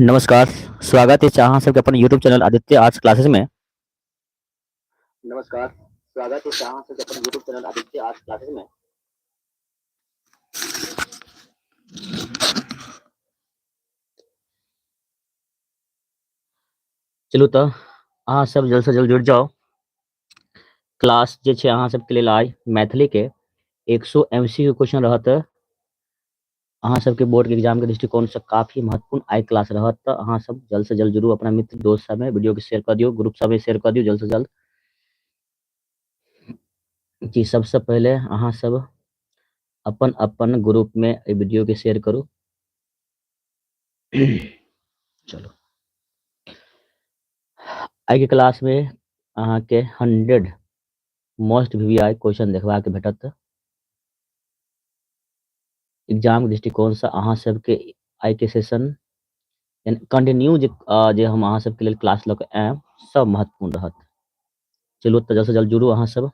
नमस्कार, स्वागत अछि अहाँ सबके अपन YouTube channel Aditya arts classes में। नमस्कार, स्वागत अछि अहाँ सबके अपन YouTube channel Aditya arts classes में। चलू तऽ अहाँ सब जल्द से जल्द जुड़ि जाउ। क्लास जे छै अहाँ सबके लेल आइ मैथिली के 100 एम सी क्यू क्वेश्चन रहत। अहाँ सबके बोर्ड के एग्जाम के दृष्टिकोण से काफी महत्वपूर्ण आइ क्लास रहत। तऽ अहाँ सब जल्द से जल्द जुड़ू, अपना मित्र दोस्त सबमे वीडियो के शेयर कऽ दियौ, ग्रुप सबमे शेयर कऽ दियौ जल्द से जल्द। जी सबसे पहिले अहाँ सब अपन अपन ग्रुप में एहि वीडियो के शेयर करू। चलो आइ के क्लास में अहाँ के 100 मोस्ट वीवीआई क्वेश्चन देखबाक भेटत। एग्जाम के दृष्टिकोण से अहाँ सबके आइ के सेशन कंटिन्यू जे हम अहाँ सबके लेल क्लास लऽ के आयब सब महत्वपूर्ण रहत। चलू तऽ जल्द से जल्द जुड़ू अहाँ सब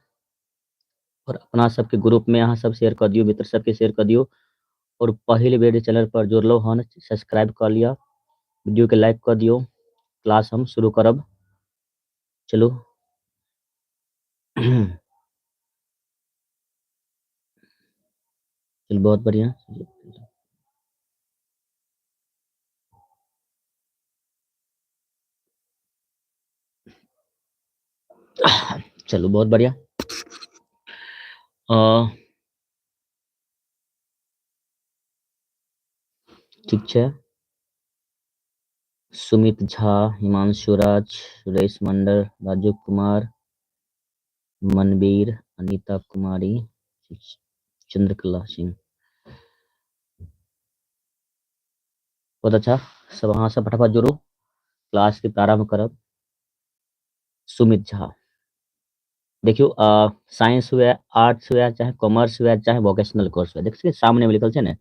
और अपना सबके ग्रुप में अहाँ सब शेयर कऽ दियौ, मित्र सबके शेयर कऽ दियौ। और पहिल बेर जे चैनल पर जुड़लहुँ हन सब्सक्राइब कऽ लिअ, वीडियो के लाइक कऽ दियौ। क्लास हम शुरू करब। चलू चलू बहुत बढ़िया। चलू बहुत बढ़िया। ठीक छै। सुमित झा, हिमांशु राज, सुरेश मंडल, राजू कुमार, मनवीर, अनीता कुमारी, चंद्रकला सिंह। बहुत अच्छा, सब अहाँ सब फटाफट जुड़ू, क्लास के प्रारंभ करब। सुमित झा, देखियौ साइंस हुए, आर्ट्स हुए, चाहे कॉमर्स हुए, चाहे वोकेशनल कोर्स हुए, देख सकै सामने में लिखल छै ने,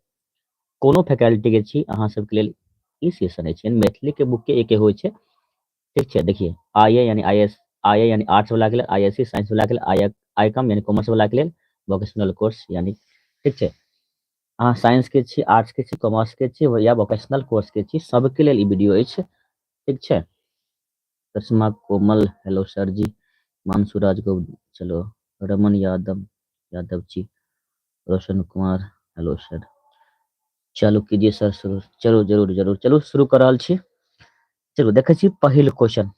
कोनो फैकल्टी के छी अहाँ सबके लेल ई सेशन अछि। मैथिली के बुक के एके होइ छै, ठीक छै। देखिए आई ए यानी I S, आई ए यानी आर्ट्स वाला के लेल, I S C science वाला के लेल, आई I com यानी कॉमर्स वाला के लेल, वोकेशनल कोर्स यानी, ठीक छै। अहाँ साइंस के छी, आर्ट्स के छी, कॉमर्स के छी या वोकेशनल कोर्स के छी, सबके लेल ई वीडियो अछि, ठीक छै। Karishma Komal, hello sir ji. Manshu Rajgopal, चलो। रमन यादव, यादव जी। Roshan Kumar, hello sir. चालू कीजिए सर शुरू। चलो जरूर जरूर, चलू शुरू कर रहल छी। चलू देखै छी पहिल क्वेश्चन,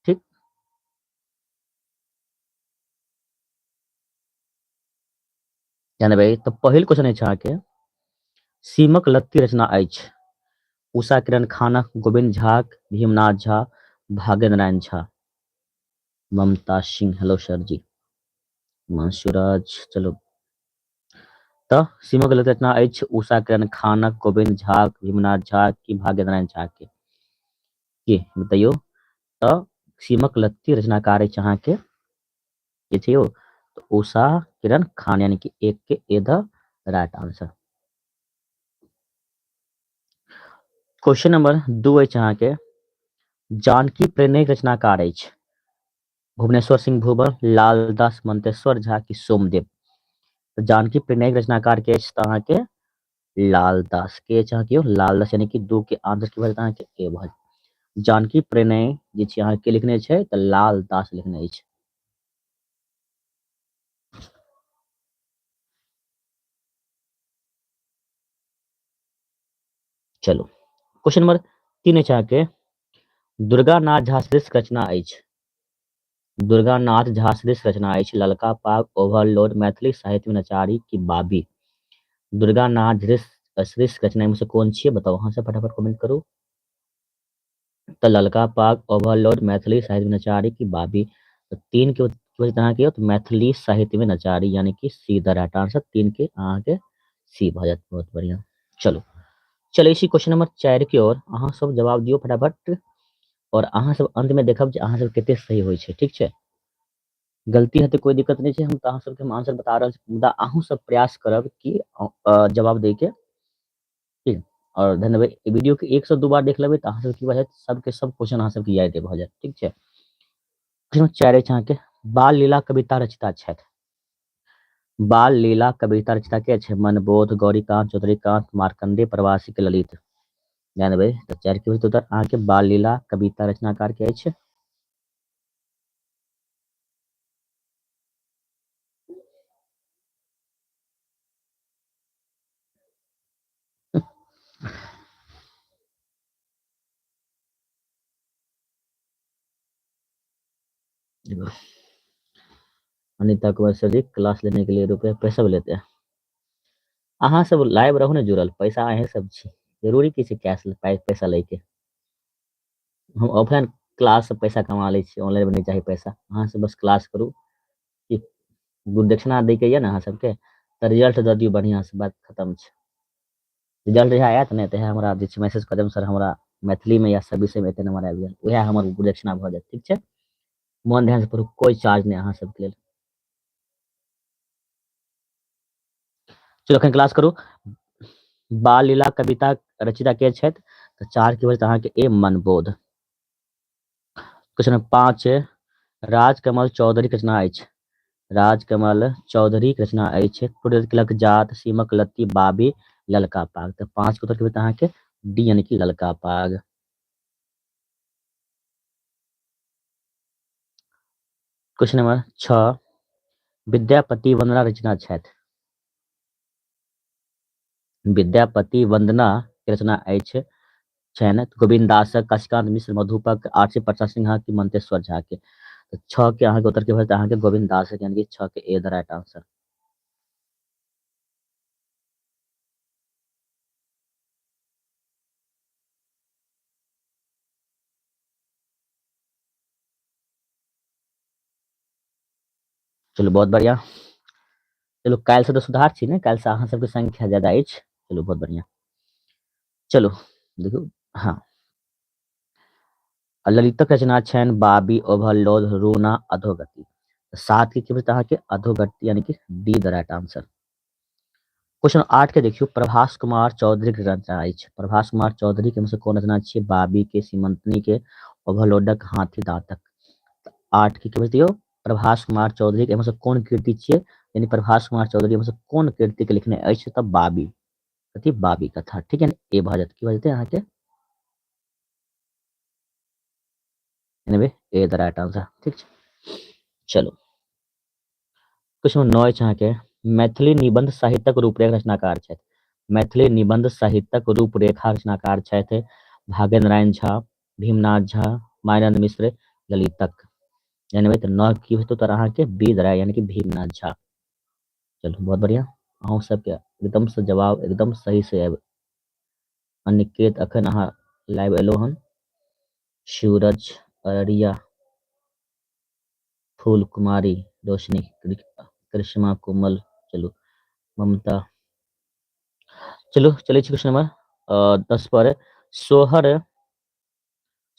ठीक। जानबै तऽ पहिल क्वेश्चन अछि अहाँके, सीमक लत्ती रचना अछि उषा किरण खानक, गोविंद झा, भीमनाथ झा, भाग्य नारायण झा। ममता सिंह, हेलो सर जी। मानसुराज, चलो। तऽ सीमक लत्ती रचना अछि उषा किरण खानक, गोविंद झा, भीमनाथ झा की भाग्य नारायण झा के? के बतैयौ। तऽ सीमक लत्ती रचनाकार अछि अहाँके के छै यौ? तऽ उषा किरण खान, यानी कि एक के ए the right answer. Question number 2 अछि अहाँके, जानकी प्रणय रचनाकार अछि भुवनेश्वर सिंह भुवन, लालदास, मंतेश्वर झा की सोमदेव? तऽ जानकी प्रणय रचनाकार के अछि तऽ अहाँके लालदास के अछि अहाँके यौ, लालदास, यानी कि 2 के आंसर की भऽ जायत अहाँके ए भऽ जायत। जानकी प्रणय जे छै अहाँके लिखने छै तऽ लालदास लिखने अछि। चलू क्वेश्चन नंबर 3 अछि अहाँके, दुर्गानाथ झा सदृश रचना अछि। दुर्गानाथ झा सदृश रचना अछि ललका पाग, ओवरलोड, मैथिली साहित्य में नचारी की बाबी? दुर्गानाथ सदृश रचना में से कोन छियै बताउ अहाँ सब, फटाफट कमेंट करू। तऽ ललका पाग, ओवरलोड, मैथिली साहित्य में नचारी की बाबी? तऽ 3 के अहाँके तऽ मैथिली साहित्य में नचारी, यानी कि सी द राइट आंसर, 3 के अहाँके सी भऽ जायत। बहुत बढ़िया। चलू चलै छी क्वेश्चन नंबर 4 के ओर। अहाँ सब जवाब दियौ फटाफट और अहाँ सब अंत में देखब जे अहाँ सब कते सही होइ छै, ठीक छै। गलती हेतै कोई दिक्कत नहीं छै, हम तऽ अहाँ सबके हम आंसर बता रहल छी, मुदा अहूँ सब प्रयास करब कि जवाब दै के, ठीक। और धन्यवाद, ई वीडियो के 1 से 2 बार देख लेबै तऽ अहाँ सबके की भऽ जायत, सबके सब क्वेश्चन अहाँ सबके याद भऽ जायत, ठीक छै। क्वेश्चन 4 अछि अहाँके, बाल लीला कविता रचिता छथि। बाल लीला कविता रचिता के छै? मनबोध, गौरीकांत, चौधरीकांत, मार्कंडेय, प्रवासी के ललित। ध्यान देबै तऽ चारि के उत्तर अहाँके बाल लीला कविता रचनाकार के अछि। अनिता कुमार सर जी क्लास लेने के लिए रुपया पैसा भी लेते हैं। अहाँ सब लाइव रहू ने जुड़ल, पैसा अहें सब छी, जरूरी की छै कैश पैसा लैके। हम ऑफलाइन क्लास से पैसा कमा लै छी, ऑनलाइन में नहीं चाही पैसा। अहाँ सब बस क्लास करू, कि गुरुदक्षिणा दै के यऽ ने अहाँ सबके, तऽ रिजल्ट दऽ दियौ बढ़िआँ से, बात खतम छै। रिजल्ट जहिया आयत ने तहिया हमरा जे छै मैसेज कऽ देब, सर हमरा मैथिलीमे या सब विषयमे एते नंबर आबि गेल, उएह हमर गुरुदक्षिणा भऽ जायत। ठीक छै, मन ध्यान से पढ़ू, कोइ चार्ज नहि अहाँ सबके लेल। चलू एखन क्लास करू। बाल लीला कविता रचयिता के छथि? तऽ चार के बजत अहाँके ए मनबोध। क्वेश्चन नंबर 5, राजकमल चौधरी के रचना अछि। राजकमल चौधरी के रचना अछि कुटिलक जात, सीमक लत्ती, बाबी, ललका पाग। तऽ 5 के उत्तर के बजत अहाँके डी यानी कि ललका पाग। क्वेश्चन नंबर 6, विद्यापति वंदना रचना छथि। विद्यापति वंदना के रचना अछि छनि गोविन्द दासक, काशीकांत मिश्र मधुपक, आरसी प्रसाद सिन्हा की मंतेश्वर झा के। तऽ 6 के अहाँके उत्तर के भऽ जेतै अहाँके गोविन्द दास, यानी कि 6 के ए द राइट आंसर। चलू बहुत बढ़िया। चलू काल्हि से तऽ सुधार छी ने, काल्हि से अहाँ सबके संख्या ज्यादा अछि। चलू बहुत बढ़िया। चलू देखू, हाँ ललितक रचना छनि बाबी, ओवरलोड, रूना, अधोगति। 7 के की अहाँके अधोगति यानी कि D the right answer. Question 8 के देखियौ, प्रभास कुमार चौधरी के रचना अछि। प्रभास कुमार चौधरी के से कोन रचना छियै? बाबी के, सीमंतनी के, ओवरलोडक, हाथी दांतक। 8 के की दियौ? प्रभास कुमार चौधरी के से कोन कृति छियै? यानी प्रभास कुमार चौधरी से कोन कृति के लिखने अछि? तऽ बाबी, कथी? बाबी कथा। ठीक है, ए भऽ जायत, की भऽ जेतै अहाँके? ए द राइट आंसर। ठीक छै, चलू क्वेश्चन 9 अछि अहाँके, मैथिली निबंध साहित्यक रूपरेखा रचनाकार छथि। मैथिली निबंध साहित्यक रूपरेखा रचनाकार छथि भाग्य नारायण झा, भीमनाथ झा, मायानंद मिश्र, ललितक। यानी तऽ 9 की हेतौ तर अहाँके बी the यानी कि भीमनाथ झा। चलू बहुत बढ़िया, अहूँ सबके एकदम से जवाब एकदम सही से आबि। अनिकेत अखन अहाँ लाइव एलो हन। सूरज अररिया, फूल कुमारी, रोशनी, करिश्मा कोमल, चलू ममता। चलू चलै छी क्वेश्चन नंबर 10 पर। सोहर,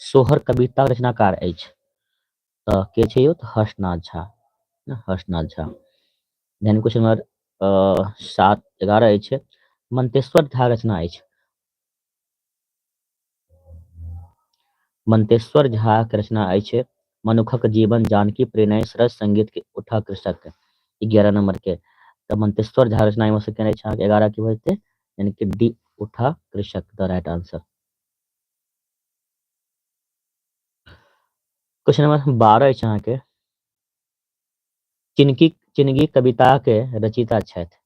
सोहर कविता रचनाकार अछि तऽ के छै यौ? तऽ हर्षनाथ झा, हर्षनाथ झा। ध्यान क्वेश्चन नंबर 7 11 अछि, मंतेश्वर झा रचना अछि। मंतेश्वर झा के रचना अछि मनुखक जीवन, जानकी प्रणय, सरस संगीत के उठा कृषक। 11 नंबर के तऽ मंतेश्वर झा रचना एहिमे से केने छै अहाँके 11 की भऽ जेतै यानी कि डी उठा कृषक द राइट आंसर। क्वेश्चन नंबर 12 अछि अहाँके, चिनगी, चिनगी कविता के रचयिता छथि।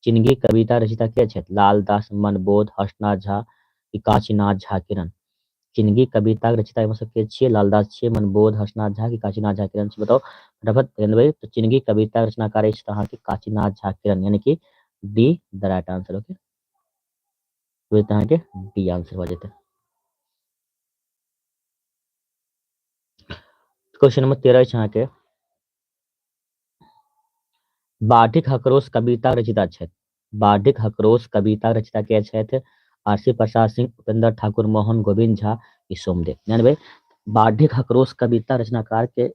चिनगी कविता रचयिता के छथि? लालदास, मनबोध, हर्षनाथ झा, काशीनाथ झा किरण। चिनगी कविता के रचयिता एहिमे के छियै? लालदास छियै, मनबोध, हर्षनाथ झा की काशीनाथ झा किरण छी? बताउ फटाफट ध्यान देबै। तऽ चिनगी कविता रचनाकार अछि तऽ अहाँके काशीनाथ झा किरण यानी कि D the right answer. Okay, अहाँके डी आंसर भऽ जेतै। क्वेश्चन नंबर 13 अछि अहाँके, बाढ़िक हकरोस कविता रचयिता छथि। बाढ़िक हकरोस कविता रचयिता के छथि? आरसी प्रसाद सिंह, उपेंद्र ठाकुर, मोहन गोविंद झा की सोमदेव। ध्यान देबै, बाढ़िक हकरोस कविता रचनाकार के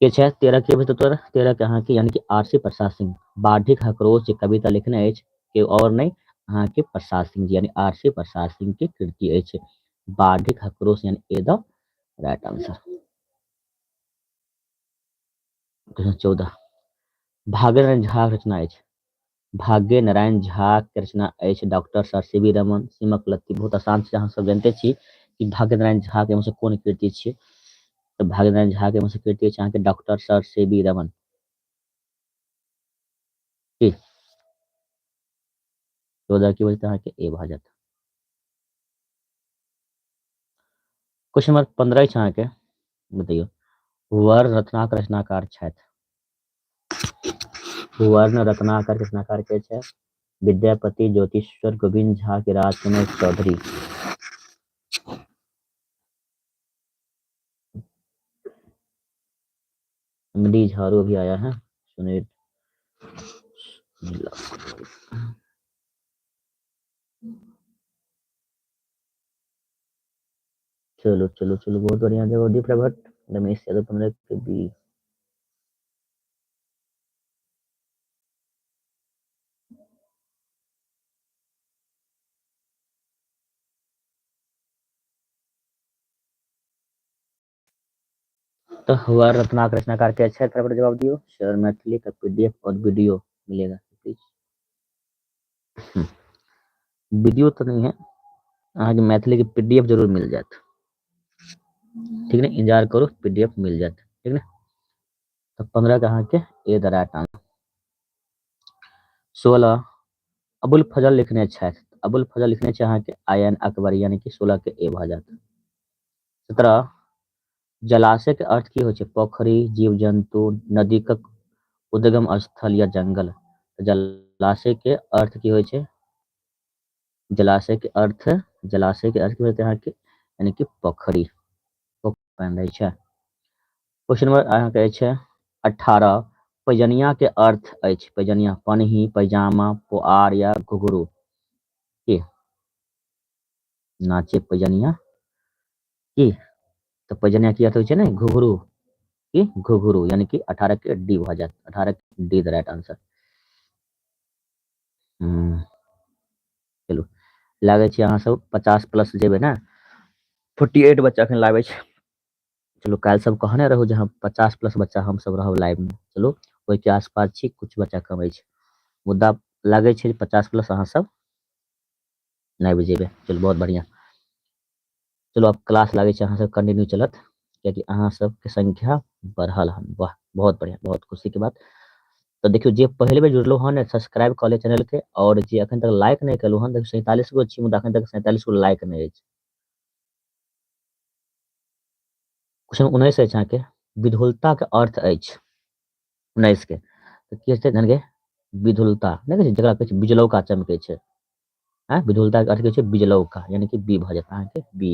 छथि? 13 के भेटत 13 के अहाँके यानी कि आरसी प्रसाद सिंह। बाढ़िक हकरोस जे कविता लिखने अछि के और नहि अहाँके प्रसाद सिंह जी यानी आरसी प्रसाद सिंह के कृति अछि बाढ़िक हकरोस यानी ए द राइट आंसर। 14, भागेंद्र झा रचना अछि। भाग्य नारायण झा के रचना अछि doctor sir C V Raman, सीमक लत्ती। बहुत आसान छै, अहाँ सब जानते छी कि भाग्य नारायण झा के कोन कृति छियै। तऽ भाग्य नारायण झा के कृति अछि अहाँके doctor sir C V Raman. की 14 की बजते अहाँके ए भऽ जायत। क्वेश्चन नंबर 15 अछि अहाँके, बतैयौ वर्ण रत्नाकर रचनाकार छथि। वर्ण रत्नाकर रचनाकार के छै? विद्यापति, ज्योतिश्वर, गोविंद झा के राजकमल चौधरी। एमडी झारू भी आया है, सुनील। चलो चलो चलो, बहुत बढ़िया जवाब दी प्रभट। रमेश यादव 15 के बी। तो हुआ रत्नाकर रचनाकार के अच्छा फटाफट जवाब दियो। सर मैथिली का पीडीएफ और वीडियो मिलेगा प्लीज। वीडियो तो नहीं है, अहाँके मैथिली के पीडीएफ जरूर मिल जायत। ठीक ने, इंतजार करू, पीडीएफ मिल जायत। ठीक ने, तो 15 के अहाँके ए द राइट आंसर। 16 अबुल फजल लिखने छथि। अबुल फजल लिखने छै अहाँके I N Akbar, यानी कि 16 के ए भऽ जायत। 17 जलाशय के अर्थ की होइ छै? पोखरि, जीव जन्तु, नदी के उद्गम स्थल या जंगल। जलाशय के अर्थ की होइ छै? जलाशय के अर्थ, जलाशय के अर्थ की होइ छै अहाँके? यानी कि पोखरि, पानि रहै छै। क्वेश्चन नंबर अहाँके अछि 18 पैजनिया के अर्थ अछि। पैजनिया पनही, पैजामा, पोआर या घुघरू। की नाचे पैजनिया की? तऽ पैजनिया की अर्थ होइ छै ने? घुघरू। की घुघरू, यानी कि 18 के डी भऽ जायत। 18 के डी द राइट आंसर। चलू लागै छै अहाँ सब 50 प्लस जेबै ने। 48 बच्चा एखन लाबै छै। चलू काल्हि सब कहने रहू जे हम 50 प्लस बच्चा हम सब रहब लाइव में। चलू ओहिके आसपास छी, कुछ बच्चा कम अछि, मुदा लागै छै 50 प्लस अहाँ सब नहि जेबै। चलू बहुत बढ़िया। चलू अब क्लास लागै छै अहाँ सब कंटिन्यू चलत, कियाकि अहाँ सबके संख्या बढ़ल हन। वाह, बहुत बढ़िया, बहुत खुशी के बात। तो देखियौ जे पहिले बेर जुड़लो हन सब्सक्राइब कऽ ले चैनल के, और जे अखन तक लाइक नहीं केलहुँ हन, देखियौ 47 गो छी मुदा अखन तक 47 गो लाइक नहीं अछि। क्वेश्चन 19 अछि अहाँके, विधुलता के अर्थ अछि। 19 के तऽ की छै जान के? विधुलता नहीं कहै छै, जकरा कहै छै बिजलौका चमकै छै। आँय, विधुलता के अर्थ की छै? बिजलौका, यानी कि बी भऽ जायत अहाँके, बी।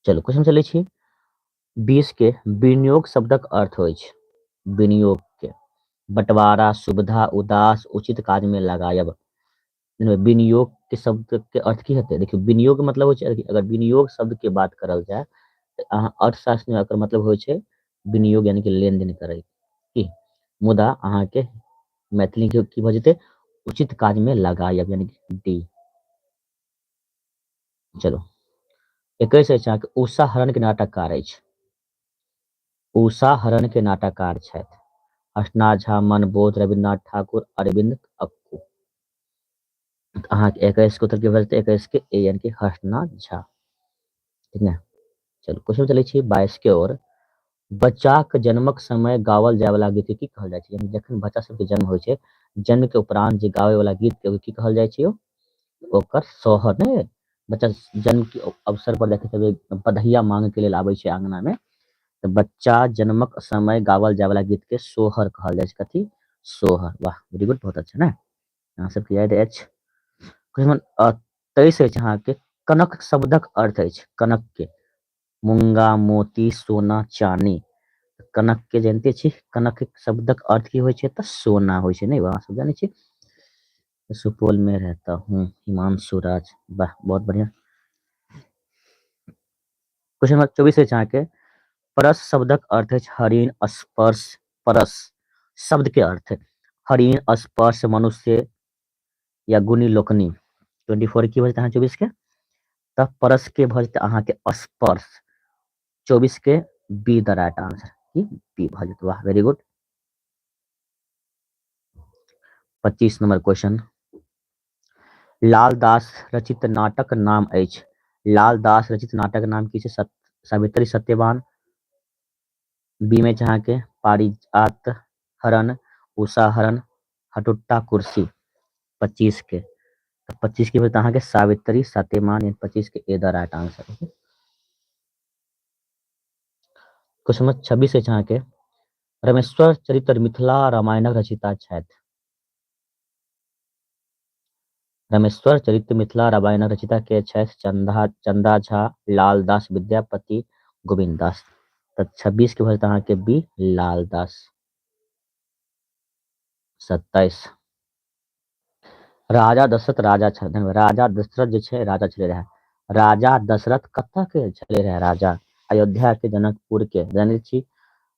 चलू क्वेश्चन चलै छी 20 के, विनियोग शब्दक अर्थ होइ छै। विनियोग के बंटवारा, सुविधा, उदास, उचित काज में लगायब। विनियोग के शब्द के अर्थ की हेतै? देखियौ विनियोग मतलब होइ छै, अगर विनियोग शब्द के बात करल जाय तऽ अहाँ अर्थशास्त्र में एकर मतलब होइ छै विनियोग यानी कि लेनदेन करै की, मुदा अहाँके मैथिली के की भऽ जेतै? उचित काज में लगायब, यानी कि डी। चलो 21 अछि अहाँके, उषा हरण के नाटककार अछि। उषा हरण के नाटककार छथि हर्षनाथ झा, मनबोध, रविन्द्रनाथ ठाकुर, अरविंद अक्कू। अहाँके 21 के उत्तर की भऽ जेतै? 21 के ए, यानी कि हर्षनाथ झा। ठीक ने, चलू क्वेश्चन चलै छी 22 के ओर। बच्चाक जन्मक समय गाओल जाय वाला गीत के की कहल जाइ छै? यानी जखन बच्चा सबके जन्म होइ छै, जन्म के उपरांत जे गाबै वाला गीत के की कहल जाइ छै? ओकर सोहर ने, बच्चा जन्म के अवसर पर देखैत हेबै बधैया मांगे के लेल आबै छै आंगना में, तऽ बच्चा जन्मक समय गाओल जाय वाला गीत के सोहर कहल जाइ छै। कथी? सोहर। वाह, वेरी गुड, बहुत अच्छा ने, अहाँ सबके याद अछि। क्वेश्चन 23 अछि अहाँके, कनक शब्दक अर्थ अछि। कनक के मूंगा, मोती, सोना, चानी। कनक के जानते छी, कनक शब्दक अर्थ की होइ छै? तऽ सोना होइ छै, नहीं? अहाँ सब जानै छी। सुपौल में रहता हूँ, हिमांशु राज, वाह बहुत बढ़िया। क्वेश्चन नंबर 24 अछि अहाँके, परस शब्दक अर्थ अछि हरिण, स्पर्श। परस शब्द के अर्थ हरिण, स्पर्श, मनुष्य या गुणी लोकनि। 24 की भऽ जेतै अहाँ 24 के? तऽ परस के भऽ जेतै अहाँके स्पर्श। 24 के बी द राइट आंसर। की बी भऽ जेतै। वाह, very good. 25 number question, Laldas रचित नाटक नाम अछि। लालदास रचित नाटक नाम की छै? सावित्री सत्यवान, बी में छै अहाँके पारिजात हरण, उषा हरण, हटुट्टा कुर्सी। 25 के तऽ 25 के भेल अहाँके सावित्री सत्यवान, 25 के A the right answer. Question number 26 अछि अहाँके, रमेश्वर चरित्र मिथिला रामायणक रचयिता छथि। रमेश्वर चरित्र मिथिला रामायणक रचयिता के छथि? चंदा चंदा झा, लालदास, विद्यापति, गोविन्द दास। तऽ 26 के भऽ जेतै अहाँके बी लालदास। 27, राजा दशरथ राजा छल। राजा दशरथ जे छै राजा छलै रहए। राजा दशरथ कतऽ के छलै रहए राजा? अयोध्या के, जनकपुर के। जानै छी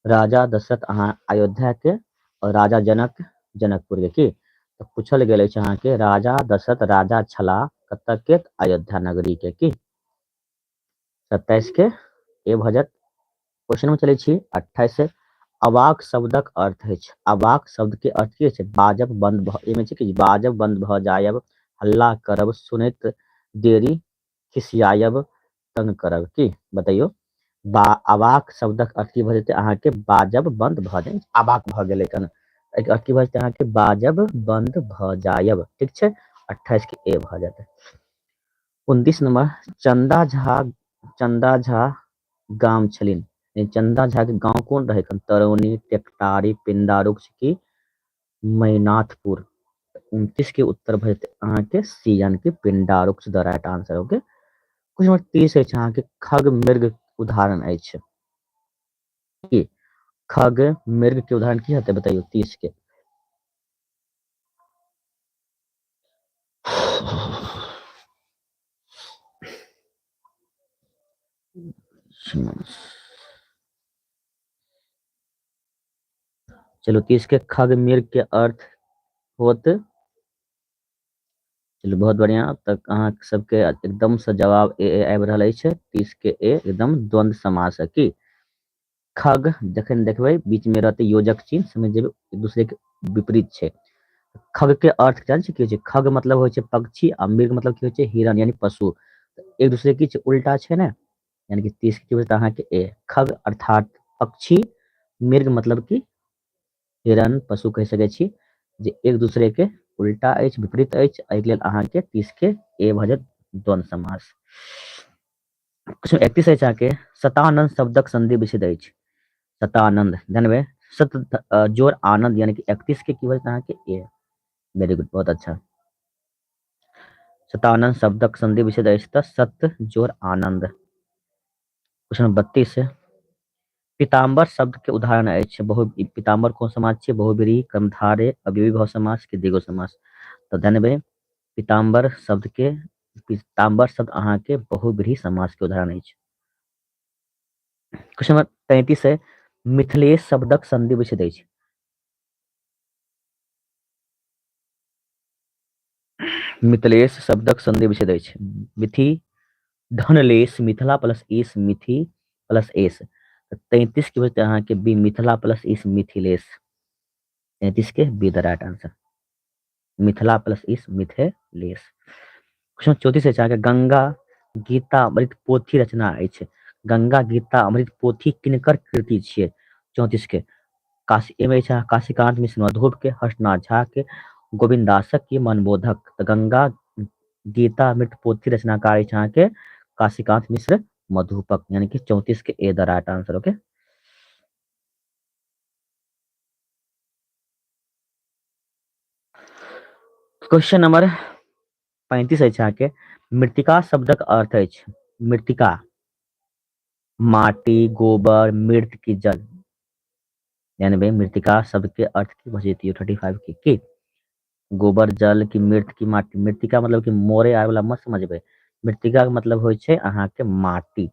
राजा दशरथ अहाँ अयोध्या के और राजा जनक जनकपुर के। की तऽ पूछल गेल अछि अहाँके राजा दशरथ राजा छलाह कतऽ के? अयोध्या नगरी के। की 27 के ए भऽ जायत। क्वेश्चन में चलै छी 28, अवाक शब्दक अर्थ अछि। अवाक शब्द के अर्थ की छै? बाजब बंद भऽ, एहिमे छै कि बाजब बंद भऽ जायब, हल्ला करब, सुनैत देरी खिसियायब, तंग करब। की बतैयौ बा अवाक शब्दक अर्थ की भऽ जेतै अहाँके? बाजब बंद भऽ जाय, अवाक भऽ गेलै कन, एहिके अर्थ की भऽ जेतै अहाँके? बाजब बंद भऽ जायब। ठीक छै, 28 के ए भऽ जेतै। 29 नंबर, चंदा झा, चंदा झा गाम छलिन। चंदा झा के गाँव कोन रहै? तरौनी, टेकटारी, पिंडारुक्ष की मैनाथपुर। 29 के उत्तर भऽ जेतै अहाँके सी, यानी कि Pindaruksh the right answer. Okay, question number 30 अछि अहाँके, खग मृग उदाहरण अछि। की खग मृग के उदाहरण की हेतै बतैयौ 30 के। चलू 30 के खग मृग के अर्थ होत। चलू बहुत बढ़िया, तक अहाँ सबके एकदम से जवाब ए ए आबि रहल अछि। 30 के ए एकदम द्वंद्व समास है। की खग जखन देखबै बीच में रहते योजक चिन्ह, समझ जेबै एक दूसरे के विपरीत छै। खग के अर्थ जानै छी की होइ छै? खग मतलब होइ छै पक्षी आ मृग मतलब की होइ छै? हिरण यानी पशु। एक दूसरे की छै? उल्टा छै ने, यानी कि 30 के की होतै अहाँके ए, खग अर्थात पक्षी, मृग मतलब की हिरण, पशु कहि सकै छी, जे एक दूसरे के उल्टा अछि, विपरीत अछि। एहिके लेल अहाँके 30 के ए भऽ जायत द्वंद्व समास। क्वेश्चन 31 अछि अहाँके, शतानंद शब्दक संधि विच्छेद अछि। शतानंद जानबे सत जोर आनंद, यानी कि 31 के की भऽ जायत अहाँके ए। वेरी गुड, बहुत अच्छा। शतानंद शब्दक संधि विच्छेद अछि तऽ सत जोर आनंद। क्वेश्चन 32, पीताम्बर शब्द के उदाहरण अछि। बहु पीताम्बर कोन समास छै? बहुव्रीहि, कर्मधारय, अव्ययीभाव समास के दीर्घ समास। तऽ जानबे पीताम्बर शब्द के, पीताम्बर शब्द अहाँके बहुव्रीहि समास के उदाहरण अछि। क्वेश्चन नंबर 33 है, मिथिलेश शब्दक संधि विच्छेद अछि। मिथिलेश शब्दक संधि विच्छेद अछि। मिथि धनलेश, मिथिला प्लस ईस, मिथि प्लस एस। 33 के होतै अहाँके बी, मिथिला प्लस ईस, मिथिलेश। 33 के B the right answer, Mithila plus ईस, मिथिलेश। क्वेश्चन 34 अछि अहाँके, गंगा गीता अमृत पोथी रचना अछि। गंगा गीता अमृत पोथी किनकर कृति छियै? 34 के काशी एमे अछि काशीकांत मिश्र मधुप के, हर्षनाथ झा के, गोविन्द दासक की मनबोधक। तऽ गंगा गीता अमृत पोथी रचनाकार अछि अहाँके काशीकांत मिश्र मधुपक, यानी कि 34 के A the right answer. Okay, question number 35 अछि अहाँके, मृतिका शब्दक अर्थ अछि। मृतिका माटी, गोबर, मृत की जल। यानी भाई मृतिका शब्द के अर्थ की भऽ जेतै 35 के की? गोबर, जल की मृत की माटी। मृतिका मतलब कि मोरे आर वाला मत समझबै, मृतिका के मतलब होइ छै अहाँके माटी।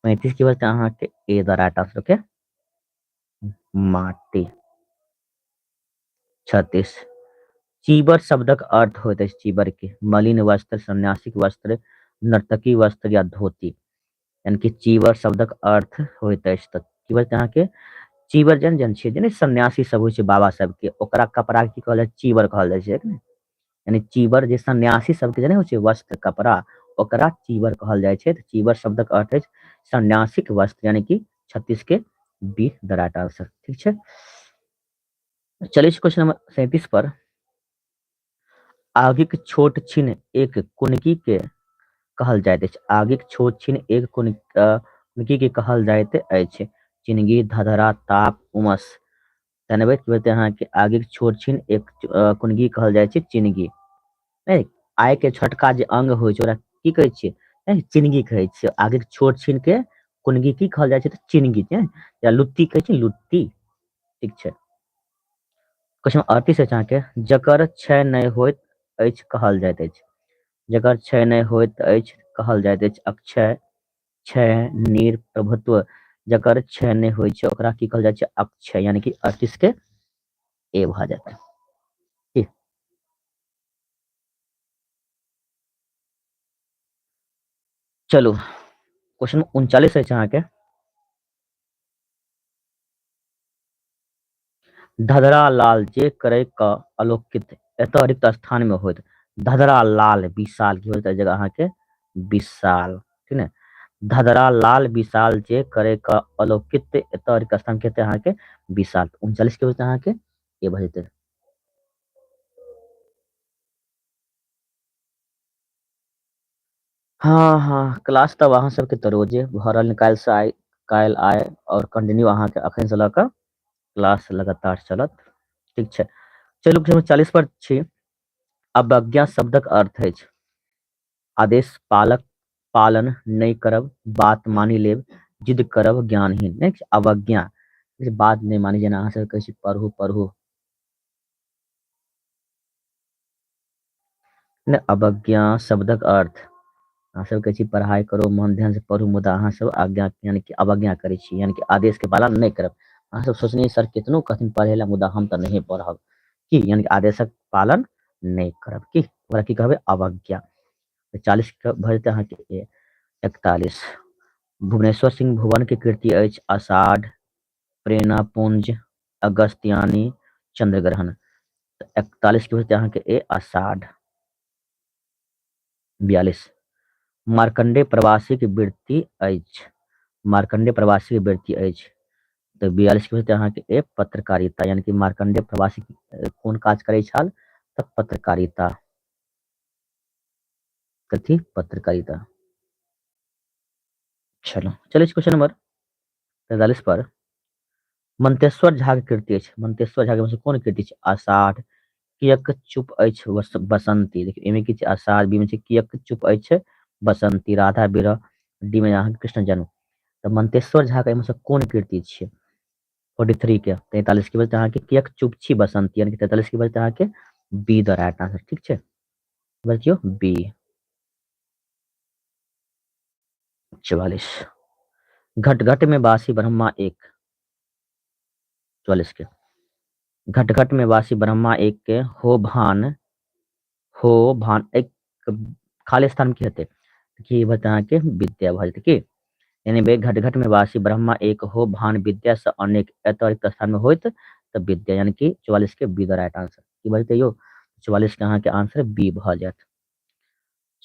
35 की भऽ जेतै अहाँके A the right answer. Okay, माटी। 36, चीबर शब्दक अर्थ होइत अछि चीबर के मलिन वस्त्र, सन्यासीक वस्त्र, नर्तकी वस्त्र या धोती। यानी कि चीबर शब्दक अर्थ होइत अछि तऽ की भऽ जेतै अहाँके? चीवर जन जन छियै जे सन्यासी सब होइ छै बाबा सबके, ओकरा कपड़ा की कहल जाइ? चीवर कहल जाइ छै। यानी चीवर जे सन्यासी सबके जे नहि होइ छै वस्त्र कपड़ा, ओकरा चीवर कहल जाइ छै। चीवर शब्दक अर्थ अछि सन्यासीक वस्त्र, यानी कि 36 के बी द राइट आंसर। ठीक छै, चलै छी क्वेश्चन नंबर 37 पर। आगिक छोट छिन एक कुनकी के कहल जाइत अछि। आगिक छोट छिन एक कुनकी के कहल जाइत अछि। चिनगी, धधरा, ताप, उमस। तनबै की अहाँके आगिक छोट छिन एक कुनगी कहल जाइ छै चिनगी। नहि, आय के छोटका जे अंग होइ छै ओकरा की कहै छियै? चिनगी कहै छियै। आगिक छोट छिन के कुनगी की कहल जाइ छै? तऽ चिनगी या लुत्ती कहै छै, लुत्ती। ठीक छै, क्वेश्चन 38 अछि अहाँके, जकर क्षय नहि होइत अछि कहल जाइत अछि। जकर क्षय नहि होइत अछि कहल जाइत अछि अक्षय, क्षय, नीर, प्रभुत्व। जकर क्षय नहि होइ छै ओकरा की कहल जाइ छै? अक्षय, यानी कि 38 के ए भऽ जायत। चलू क्वेश्चन 39 अछि अहाँके, धधरा लाल जे करे क अलोकित एतऽ रिक्त स्थान में होइत। धधरा लाल विशाल की होइत जगह अहाँके विशाल। ठीक ने, धधरा लाल विशाल जे करे क अलोकित एतऽ रिक्त स्थान के हेतै अहाँके विशाल। 39 के होइत अहाँके ए भऽ जेतै। हाँ हाँ, क्लास तब अहाँ सबके तऽ रोजे भऽ रहल, काल्हि से आइ, काल्हि आइ और कंटिन्यू अहाँके अखन से लऽ कऽ क्लास लगातार चलत। ठीक छै, चलू 40 पर छी। अवज्ञा शब्दक अर्थ अछि आदेश पालक पालन नहि करब, बात मानि लेब, जिद करब, ज्ञानहीन। नहि, अवज्ञा बात नहि मानी, जेना अहाँ सब कहै छी पढ़ू पढ़ू। नहि, अवज्ञा शब्दक अर्थ अहाँ सब कहै छी पढ़ाइ करू, मन ध्यान से पढ़ू, मुदा अहाँ सब आज्ञा यानी कि अवज्ञा करै छी, यानी कि आदेश के पालन नहि करब। अहाँ सब सोचने सर कितनो कहथिन पढ़े ला, मुदा हम तऽ नहीं पढ़ब की, यानी कि आदेशक पालन नहि करब की, ओकरा की कहबै? अवज्ञा। 40 के भऽ जेतै अहाँके 41। भुवनेश्वर सिंह भुवन के कृति अछि आषाढ़, प्रेरणा पुंज, अगस्त्यानी, चंद्रग्रहण। 41 के भऽ जेतै अहाँके ए आषाढ़। 42 मार्कंडे प्रवासी के वृत्ति अछि। मार्कंडे प्रवासी के वृत्ति अछि। तऽ 42 के होतै अहाँके ए पत्रकारिता, यानी कि मार्कंडे प्रवासी कोन काज करै छल? तऽ पत्रकारिता। कथी? पत्रकारिता। चलो चलै छी क्वेश्चन नंबर 43 पर। मंतेश्वर झा के कृति अछि। मंतेश्वर झा के कोन कृति अछि? आषाढ़, कियक चुप अछि बसंती। देखियौ एमे की छै? आषाढ़। बी में छै कियक चुप अछि बसंती, राधा विरह, डी में अहाँके कृष्ण जन्म। तऽ मंतेश्वर झा के एहिमे से कोन कृति छियै? 43 के 43 के बजते अहाँके कियक चुप छी बसंती, यानी कि 43 के बजते अहाँके बी द राइट आंसर। ठीक छै, बजियौ बी। 44 घट घट में बासी ब्रह्मा एक। 44 के घट घट में वासी ब्रह्मा एक के हो भान, हो भान एक खाली स्थान की हेतै? की भऽ अहाँके विद्या भऽ जेतै की, यानी बे घट घट में वासी ब्रह्मा एक हो भान विद्या से अनेक एतऽ रिक्त स्थान में होइत तऽ विद्या, यानी कि 44 के बी द राइट आंसर। की भऽ जेतै यौ? 44 के अहाँके आंसर बी भऽ जायत।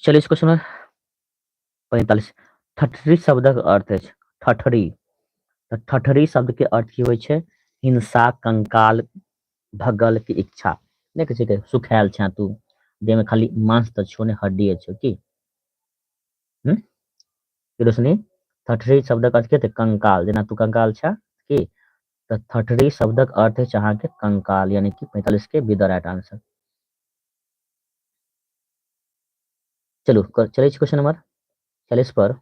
चलिए क्वेश्चन 45। ठठरी शब्दक अर्थ अछि ठठरी। तऽ ठठरी शब्द के अर्थ की होइ छै? हिंसा, कंकाल, भगल के इच्छा। नहि कहै छै सुखायल छे तू, देह में खाली मांस तऽ छौ ने हड्डी छौ की। रोशनी, ठठरी शब्दक अर्थ की हेतै? कंकाल, जेना तू कंकाल छे की, तऽ ठठरी शब्दक अर्थ अछि अहाँके कंकाल, यानी कि 45 के बी द राइट आंसर। चलू चलै छी क्वेश्चन नंबर 40 पर।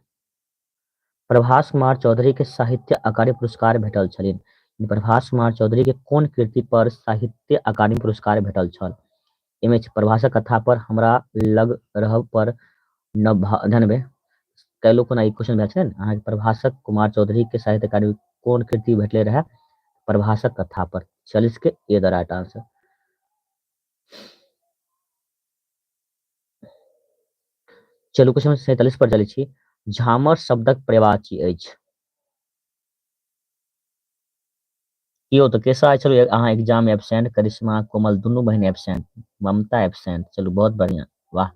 प्रभास कुमार चौधरी के साहित्य अकादमी पुरस्कार भेटल छलनि। प्रभास कुमार चौधरी के कोन कृति पर साहित्य अकादमी पुरस्कार भेटल छल? एहिमे प्रभासक कथा पर, हमरा लग रहब पर, ध्यान कैलो कोना ई क्वेश्चन भेल छै ने अहाँके। प्रभासक कुमार चौधरी के साहित्य अकादमी कोन कृति भेटले रहे? प्रभासक कथा पर। 40 के ए द राइट आंसर। चलू क्वेश्चन 47 पर चलै छी। झामर शब्दक पर्यायवाची अछि। की यौ तऽ कैसा आइ छलू अहाँ एग्जाम एबसेंट करिश्मा कोमल दुनू बहिन एबसेंट ममता एबसेंट चलू बहुत बढ़िया वाह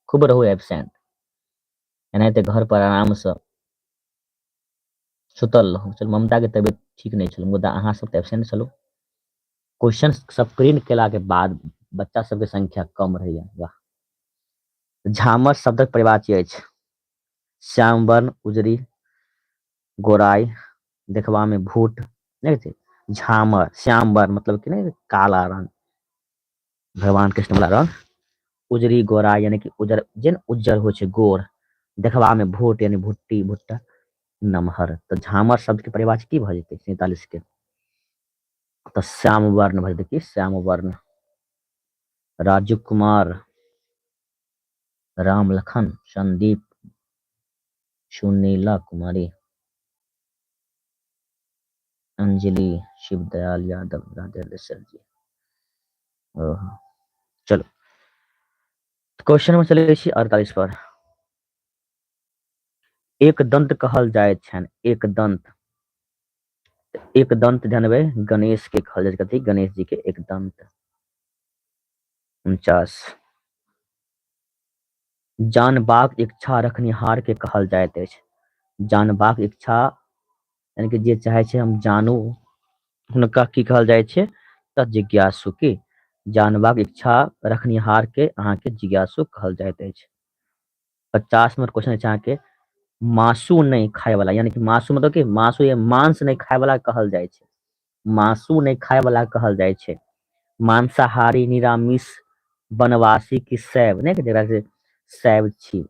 खूब रहू एबसेंट एनाहिते घर पर आरामसँ सुतल रहू। चलू ममताके तबियत ठीक नहि छल मुदा अहाँ सब तऽ एबसेंट छलू। क्वेश्चन सब प्रिंट केलाके बाद बच्चा सबके संख्या कम रहैया। वाह। झामर शब्दक परिभाषी अछि श्याम वर्ण उजरी गोराइ देखबामे भूट नहि छै झामर श्याम वर्ण मतलब कि नहि काला रंग भगवान कृष्ण वाला रंग उजरी गोरा यानी कि उजर जे ने उज्जर होइ छै गोर देखबामे भूट यानी भुट्टी भुट्टा नमहर। तऽ झामर शब्दके परिभाषा की भऽ जेतै 47 के? तऽ श्याम वर्ण भऽ जेतै की श्याम वर्ण। राजू कुमार राम लखन संदीप सुनीला कुमारी अंजलि शिवदयाल यादव राजेंद्र सर जी। ओ चलो क्वेश्चन में चले छी 48 पर। एक दंत कहल जाइत छनि एक दंत। एक दंत जानबै गणेश के कहल जाइत कथी? गणेश जी के एक दंत। 49 जानबाक इच्छा रखनिहार के कहल जाइत अछि। जानबाक इच्छा यानी कि जे चाहे छै हम जानू हुनका की कहल जाइ छै? तऽ जिज्ञासु। की जानबाक इच्छा रखनिहार के अहाँके जिज्ञासु कहल जाइत अछि। 50 नंबर क्वेश्चन अछि अहाँके मासु नहि खाय वाला यानी कि मासु मतलब कि मासु या मांस नहि खाय वाला कहल जाइ छै। मासु नहि खाय वाला कहल जाइ छै। मांसाहारी निरामिष वनवासी की शैव नहि जकरा से शैव छी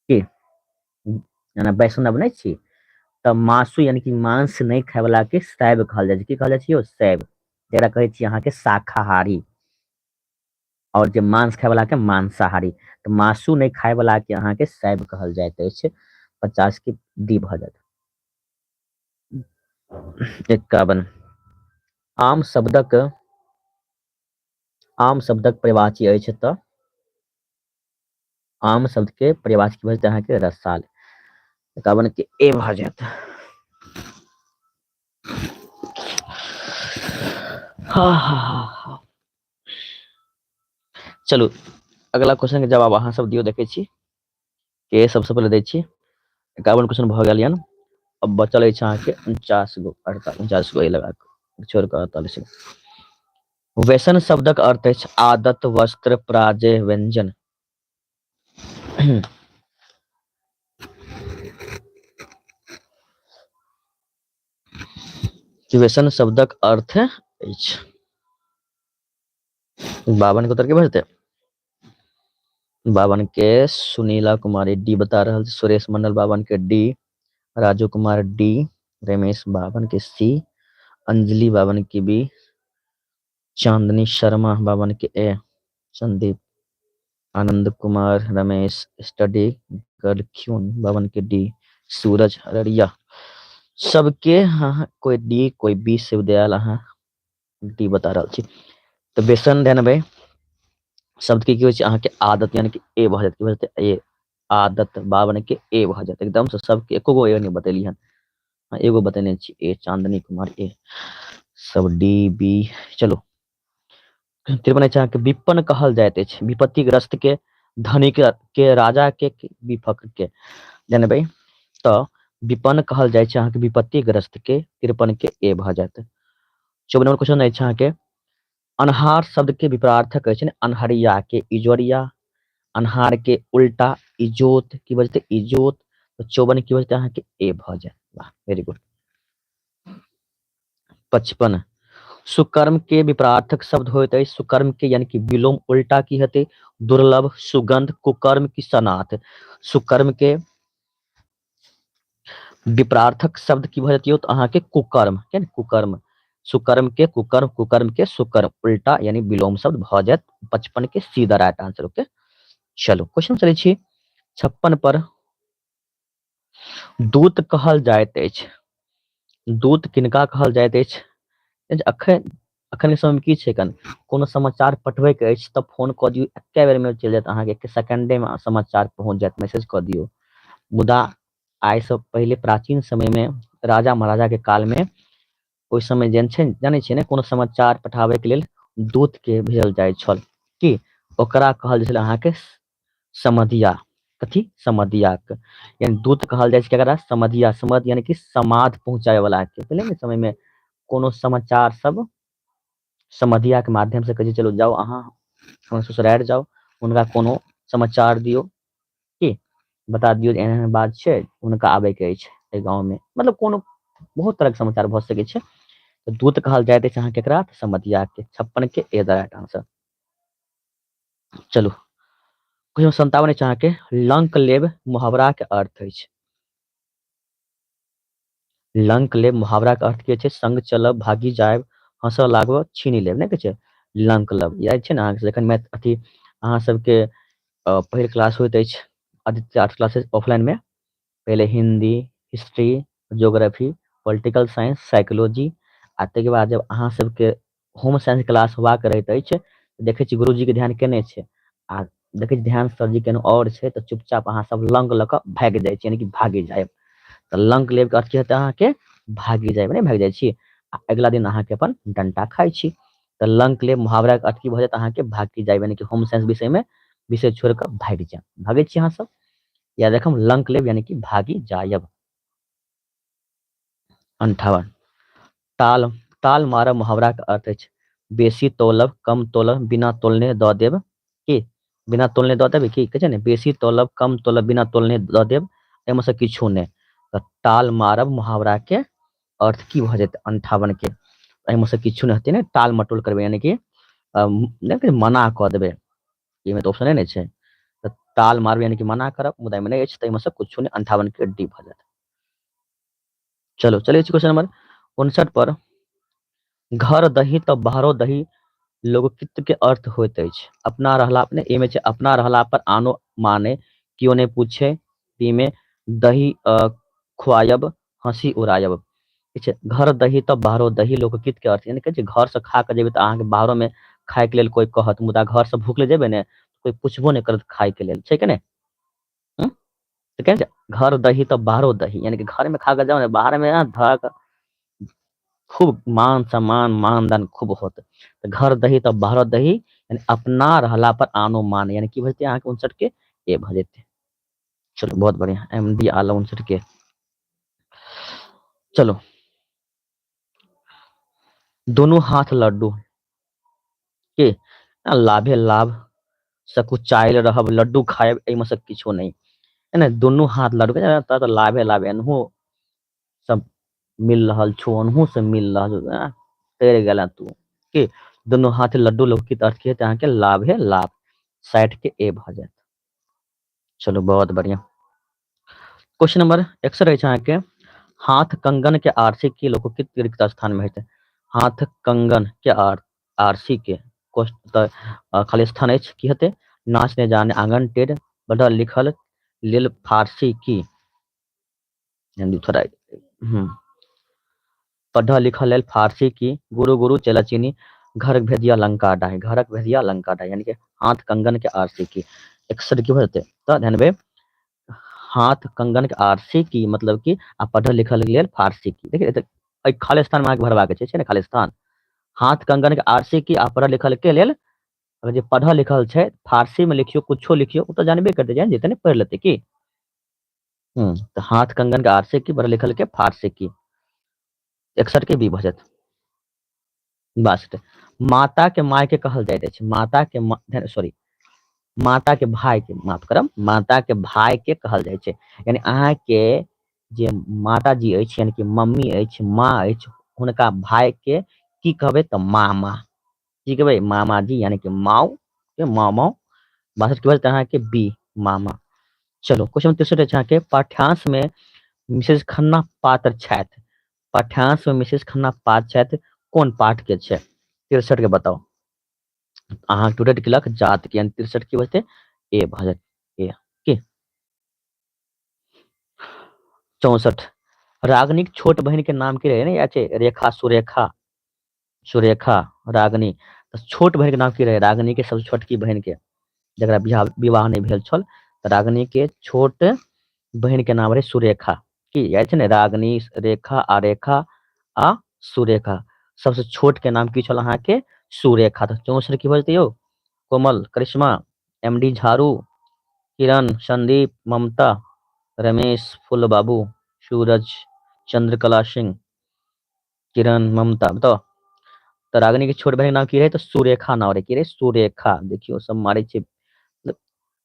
की जेना वैष्णव नहि छी तऽ मासु यानी कि मांस नहि खाय वाला के शैव कहल जाइ छै। की कहल जाइ छै यौ? शैव जकरा कहै छी अहाँके शाकाहारी और जे मांस खाय वाला के मांसाहारी। तऽ मासु नहि खाय वाला के अहाँके शैव कहल जाइत अछि। 50 के डी भऽ जायत। 51 आम शब्दक आम शब्दक परिभाषी अछि तऽ आम शब्द के परिभाषा की भऽ जेतै अहाँके? रसाल। 51 के ए भऽ जायत। हा हा हा हा चलू अगला क्वेश्चन के जवाब अहाँ सब दियौ। देखै छी के सबसँ पहिले दै छी। 51 क्वेश्चन भऽ गेल यन। अब बचल अछि अहाँके 49 गो 49 गो लगा कऽ छोड़ कऽ 48 गो। व्यसन शब्दक अर्थ अछि आदत वस्त्र पराजय व्यंजन। व्यसन शब्दक अर्थ अछि 52 के उत्तर के भऽ जेतै? 52 के सुनीला कुमारी डी बता रहल छै। सुरेश मंडल 52 K D, Raju Kumar D, Ramesh 52 के सी, अंजलि 52 के B, Chandni Sharma 52 K A, Sandeep Anand Kumar Ramesh study girl क्यून 52 के डी, सूरज अररिया सबके हाँ कोई डी कोई बी। शिवदयाल अहाँ डी बता रहल छी। तऽ बेसन ध्यान शब्द के की होइ छै अहाँके? आदत यानी कि ए भऽ जायत। की भऽ जेतै? ए आदत। 52 के ए भऽ जायत। एकदम से सबके एको गो ए नहि बतेली हन। हाँ, एगो बतेने छी ए चांदनी कुमार ए, सब डी बी। चलो 53 अछि अहाँके विपन्न कहल जाइत अछि विपत्तिग्रस्त के धनिक के राजा के विपक्ष के जानबै तऽ विपन्न कहल जाइ छै अहाँके विपत्तिग्रस्त के। 53 के ए भऽ जायत। 54 नंबर क्वेश्चन अछि अहाँके अन्हार शब्द के विपरार्थक अछि ने अन्हरिया के इजोरिया अन्हार के उल्टा इजोत की बजते? इजोत। तऽ 54 की बजते अहाँके? ए भऽ जायत। वाह वेरी गुड। 55 सुकर्म के विपरार्थक शब्द होइत अछि सुकर्म के यानी कि विलोम उल्टा की हेतै? दुर्लभ सुगंध कुकर्म की सनाथ। सुकर्म के विपरार्थक शब्द की भऽ जेतै तऽ अहाँके कुकर्म के ने कुकर्म। सुकर्म के कुकर्म कुकर्म के सुकर्म उल्टा यानी विलोम शब्द भऽ जायत। 55 के see the right answer. Okay चलो क्वेश्चन चलै छी 56 पर। दूत कहल जाइत अछि दूत किनका कहल जाइत अछि? अखन अखन के समय में की छै कन कोनो समाचार पठबै के अछि तऽ फोन कऽ दियौ एके बेर में चलि जायत अहाँके एक सेकंडे में समाचार पहुंच जायत मैसेज कऽ दियौ। मुदा आइ से पहिले प्राचीन समय में राजा महाराजा के काल में ओहि समय जेहन छै जानै छियै ने, कोनो समाचार पठाबैके लेल दूतके भेजल जाइ छल। की ओकरा कहल जाइ छलै अहाँके समधिया। कथी? समधियाके। यानी दूत कहल जाइ छै केकरा? समधिया। समध यानी कि समाद पहुँचाबै वाला के। पहिले ने समय में कोनो समाचार सब समधिया के माध्यम से कहै छै, चलू जाउ अहाँ हमर ससुरारि जाउ, हुनका कोनो समाचार दियौ, की बता दियौ जे एहन एहन बात छै, हुनका आबैके अछि एहि गाँवमे। मतलब कोनो बहुत तरहके समाचार भऽ सकै छै। तऽ दूत कहल जाइत अछि अहाँ केकरा? समधिया के। 56 के ए द राइट आंसर। चलू क्वेश्चन 57 अछि अहाँके, लंक लेब मुहावरा के अर्थ अछि। लंक लेब मुहावरा के अर्थ की छै? संग चलब, भागी जायब, हँसऽ लागब, छीनि लेब। नहि कहै छै लंक लब, याद छै ने अहाँके? जखन मैथ अथी अहाँ सबके पहिल क्लास होइत अछि आदित्य आर्ट्स क्लासेस ऑफलाइन में, पहिले Hindi, history, geography, political science, psychology, आ ताहिके बाद जब अहाँ सबके होम साइंस क्लास होबाक रहैत अछि, देखै छी गुरुजी के ध्यान केने छै, आ देखै छी ध्यान सरजी केनो और छै, तऽ चुपचाप अहाँ सब लंक लऽ कऽ भागि जाइ छी, यानी कि भागि जायब। तऽ लंक लेब के अर्थ की हेतै अहाँके? भागि जायब, नहि भागि जाइ छी, आ अगिला दिन अहाँके अपन डंटा खाइ छी। तऽ लंक लेब मुहावरा के अर्थ की भऽ जायत अहाँके? भागि जायब, यानी कि होम साइंस विषय में विषय छोड़ि कऽ भागि जायब। भागै छी अहाँ सब? याद राखब, लंक लेब यानी कि भागि जायब। 58 ताल ताल मारब मुहावरा के अर्थ अछि बेसी तोलब, कम तोलब, बिना तोलने दऽ देब। की बिना तोलने दऽ देब? की कहै छै ने, बेसी तोलब, कम तोलब, बिना तोलने दऽ देब, एहिमे से किछु नहि। तऽ ताल मारब मुहावरा के अर्थ की भऽ जेतै 58 के? एहिमे से किछु नहि हेतै ने। टाल मटोल करबै यानी कि नहि मना कऽ देबै, एहिमे तऽ ऑप्शने नहि छै। तऽ ताल मारब यानी कि मना करब, मुदा एहिमे नहि अछि, तऽ एहिमे से किछु नहि, 58 के डी भऽ जायत। चलो चलै छी क्वेश्चन नंबर 59 पर। घर दही तऽ बाहरो दही लोकगीत के अर्थ होइत अछि। अपना रहला ने, एहिमे छै अपना रहला पर आनो माने, केओ नहि पूछे, बी में दही खुआयब, हंसी उड़ायब। ठीक छै, घर दही तऽ बाहरो दही लोकगीत के अर्थ, यानी कहै छै घर से खा कऽ जेबै तऽ अहाँके बाहरो में खायके लेल कोइ कहत, मुदा घर से भूखले जेबै ने कोइ पुछबो नहि करत खायके लेल, छै कि नहि? तऽ कहै छै घर दही तऽ बाहरो दही, यानी कि घर में खा कऽ जाउ ने, बाहर में धऽ कऽ खूब मान सम्मान मानदान खूब होत। तऽ घर दही तऽ बाहरो दही यानी अपना रहला पर आनो मान, यानी की भऽ जेतै अहाँके 59 के ए भऽ जेतै। चलो बहुत बढ़िया, एम डी आलम 59 के। चलो दोनों हाथ लड्डू के लाभे लाभ, सकुचायल रहब, लड्डू खायब, एहिमे से किछो नहि है ने। दोनों हाथ लड्डू के तऽ लाभे लाभ, एनहो सब मिल रहल छौ, ओनहु से मिल रहल छौ, तैर गेला तू। के दोनों हाथ लड्डू लौकित अर्थ की हेतै अहाँके? लाभे लाभ, 60 के ए भऽ जायत। चलो बहुत बढ़िया। क्वेश्चन नंबर 61 अछि अहाँके, हाथ कंगन के आरसी की लोकोक्ति रिक्त स्थान में हेतै। हाथ कंगन के आरसी के खाली स्थान अछि, की हेतै? नाच ने जाने आंगन टेढ़, पढ़ल लिखल लेल फारसी की, थोड़ा पढ़ल लिखल लेल फारसी की, गुरु गुरु चेला चीनी, घर भेदिया लंका डाही, घरक भेदिया लंका डाही, यानी कि हाथ कंगन के आरसी की। 61 की भऽ जेतै? तऽ ध्यान देबै, हाथ कंगन के आरसी की मतलब की आ पढ़ल लिखल लेल फारसी की। देखिए एहि खाली स्थान में अहाँके भरबाक छै, छै ने खाली स्थान। हाथ कंगन के आरसी की आ पढ़ल लिखल के लेल, अगर जे पढ़ल लिखल छै फारसी में लिखियो कुछो लिखियो, ओ तऽ जानबे करतै, जान जेतै ने, पढ़ि लेतै की। तऽ हाथ कंगन के आरसी की, पढ़ल लिखल के फारसी की, 61 के बी भऽ जायत। 62 माता के माय के कहल जाइत अछि, माता के सॉरी माता के भाय के, माफ करब, माता के भाय के कहल जाइ छै, यानी अहाँके जे माताजी अछि यानी कि मम्मी अछि, माँ अछि, हुनका भाय के की कहबै? तऽ मामा। की कहबै? मामाजी, यानी कि माओ के मामा। 62 के बाद अहाँके बी मामा। चलो क्वेश्चन 63 अछि अहाँके, पाठ्यांश में मिसेज खन्ना पात्र छथि, पाठ्यांश में मिसेज खन्ना पात्र छथि, कोन पाठ के छै? 63 के बताउ। अहाँ टूटैत केलक जात के, यानी 63 की बचतै? ए भऽ जायत, ए की। 64 रागनीक छोट बहिन के नाम की रहे ने? याद छै? रेखा, सुरेखा, सुरेखा, रागनी। तऽ छोट बहिन के नाम की रहे रागनी के? सबसे छोटकी बहिन के, जकरा विवाह नहि भेल छल, तऽ रागनी के छोट बहिन के नाम रहे सुरेखा। की याद छै ने? रागनी, रेखा, आरेखा आ सुरेखा। सबसँ छोट के नाम की छल अहाँके? सुरेखा। तऽ 64 की भऽ जेतै यौ? कोमल, करिश्मा, एम डी झारू, किरण, संदीप, ममता, रमेश, फूलबाबू, सूरज, चंद्रकला सिंह, किरण, ममता। बताउ तऽ रागिनी के छोट बहिन के नाम की रहै? तऽ सुरेखा नाम रहै। की रहै? सुरेखा। देखियौ सब मारै छै,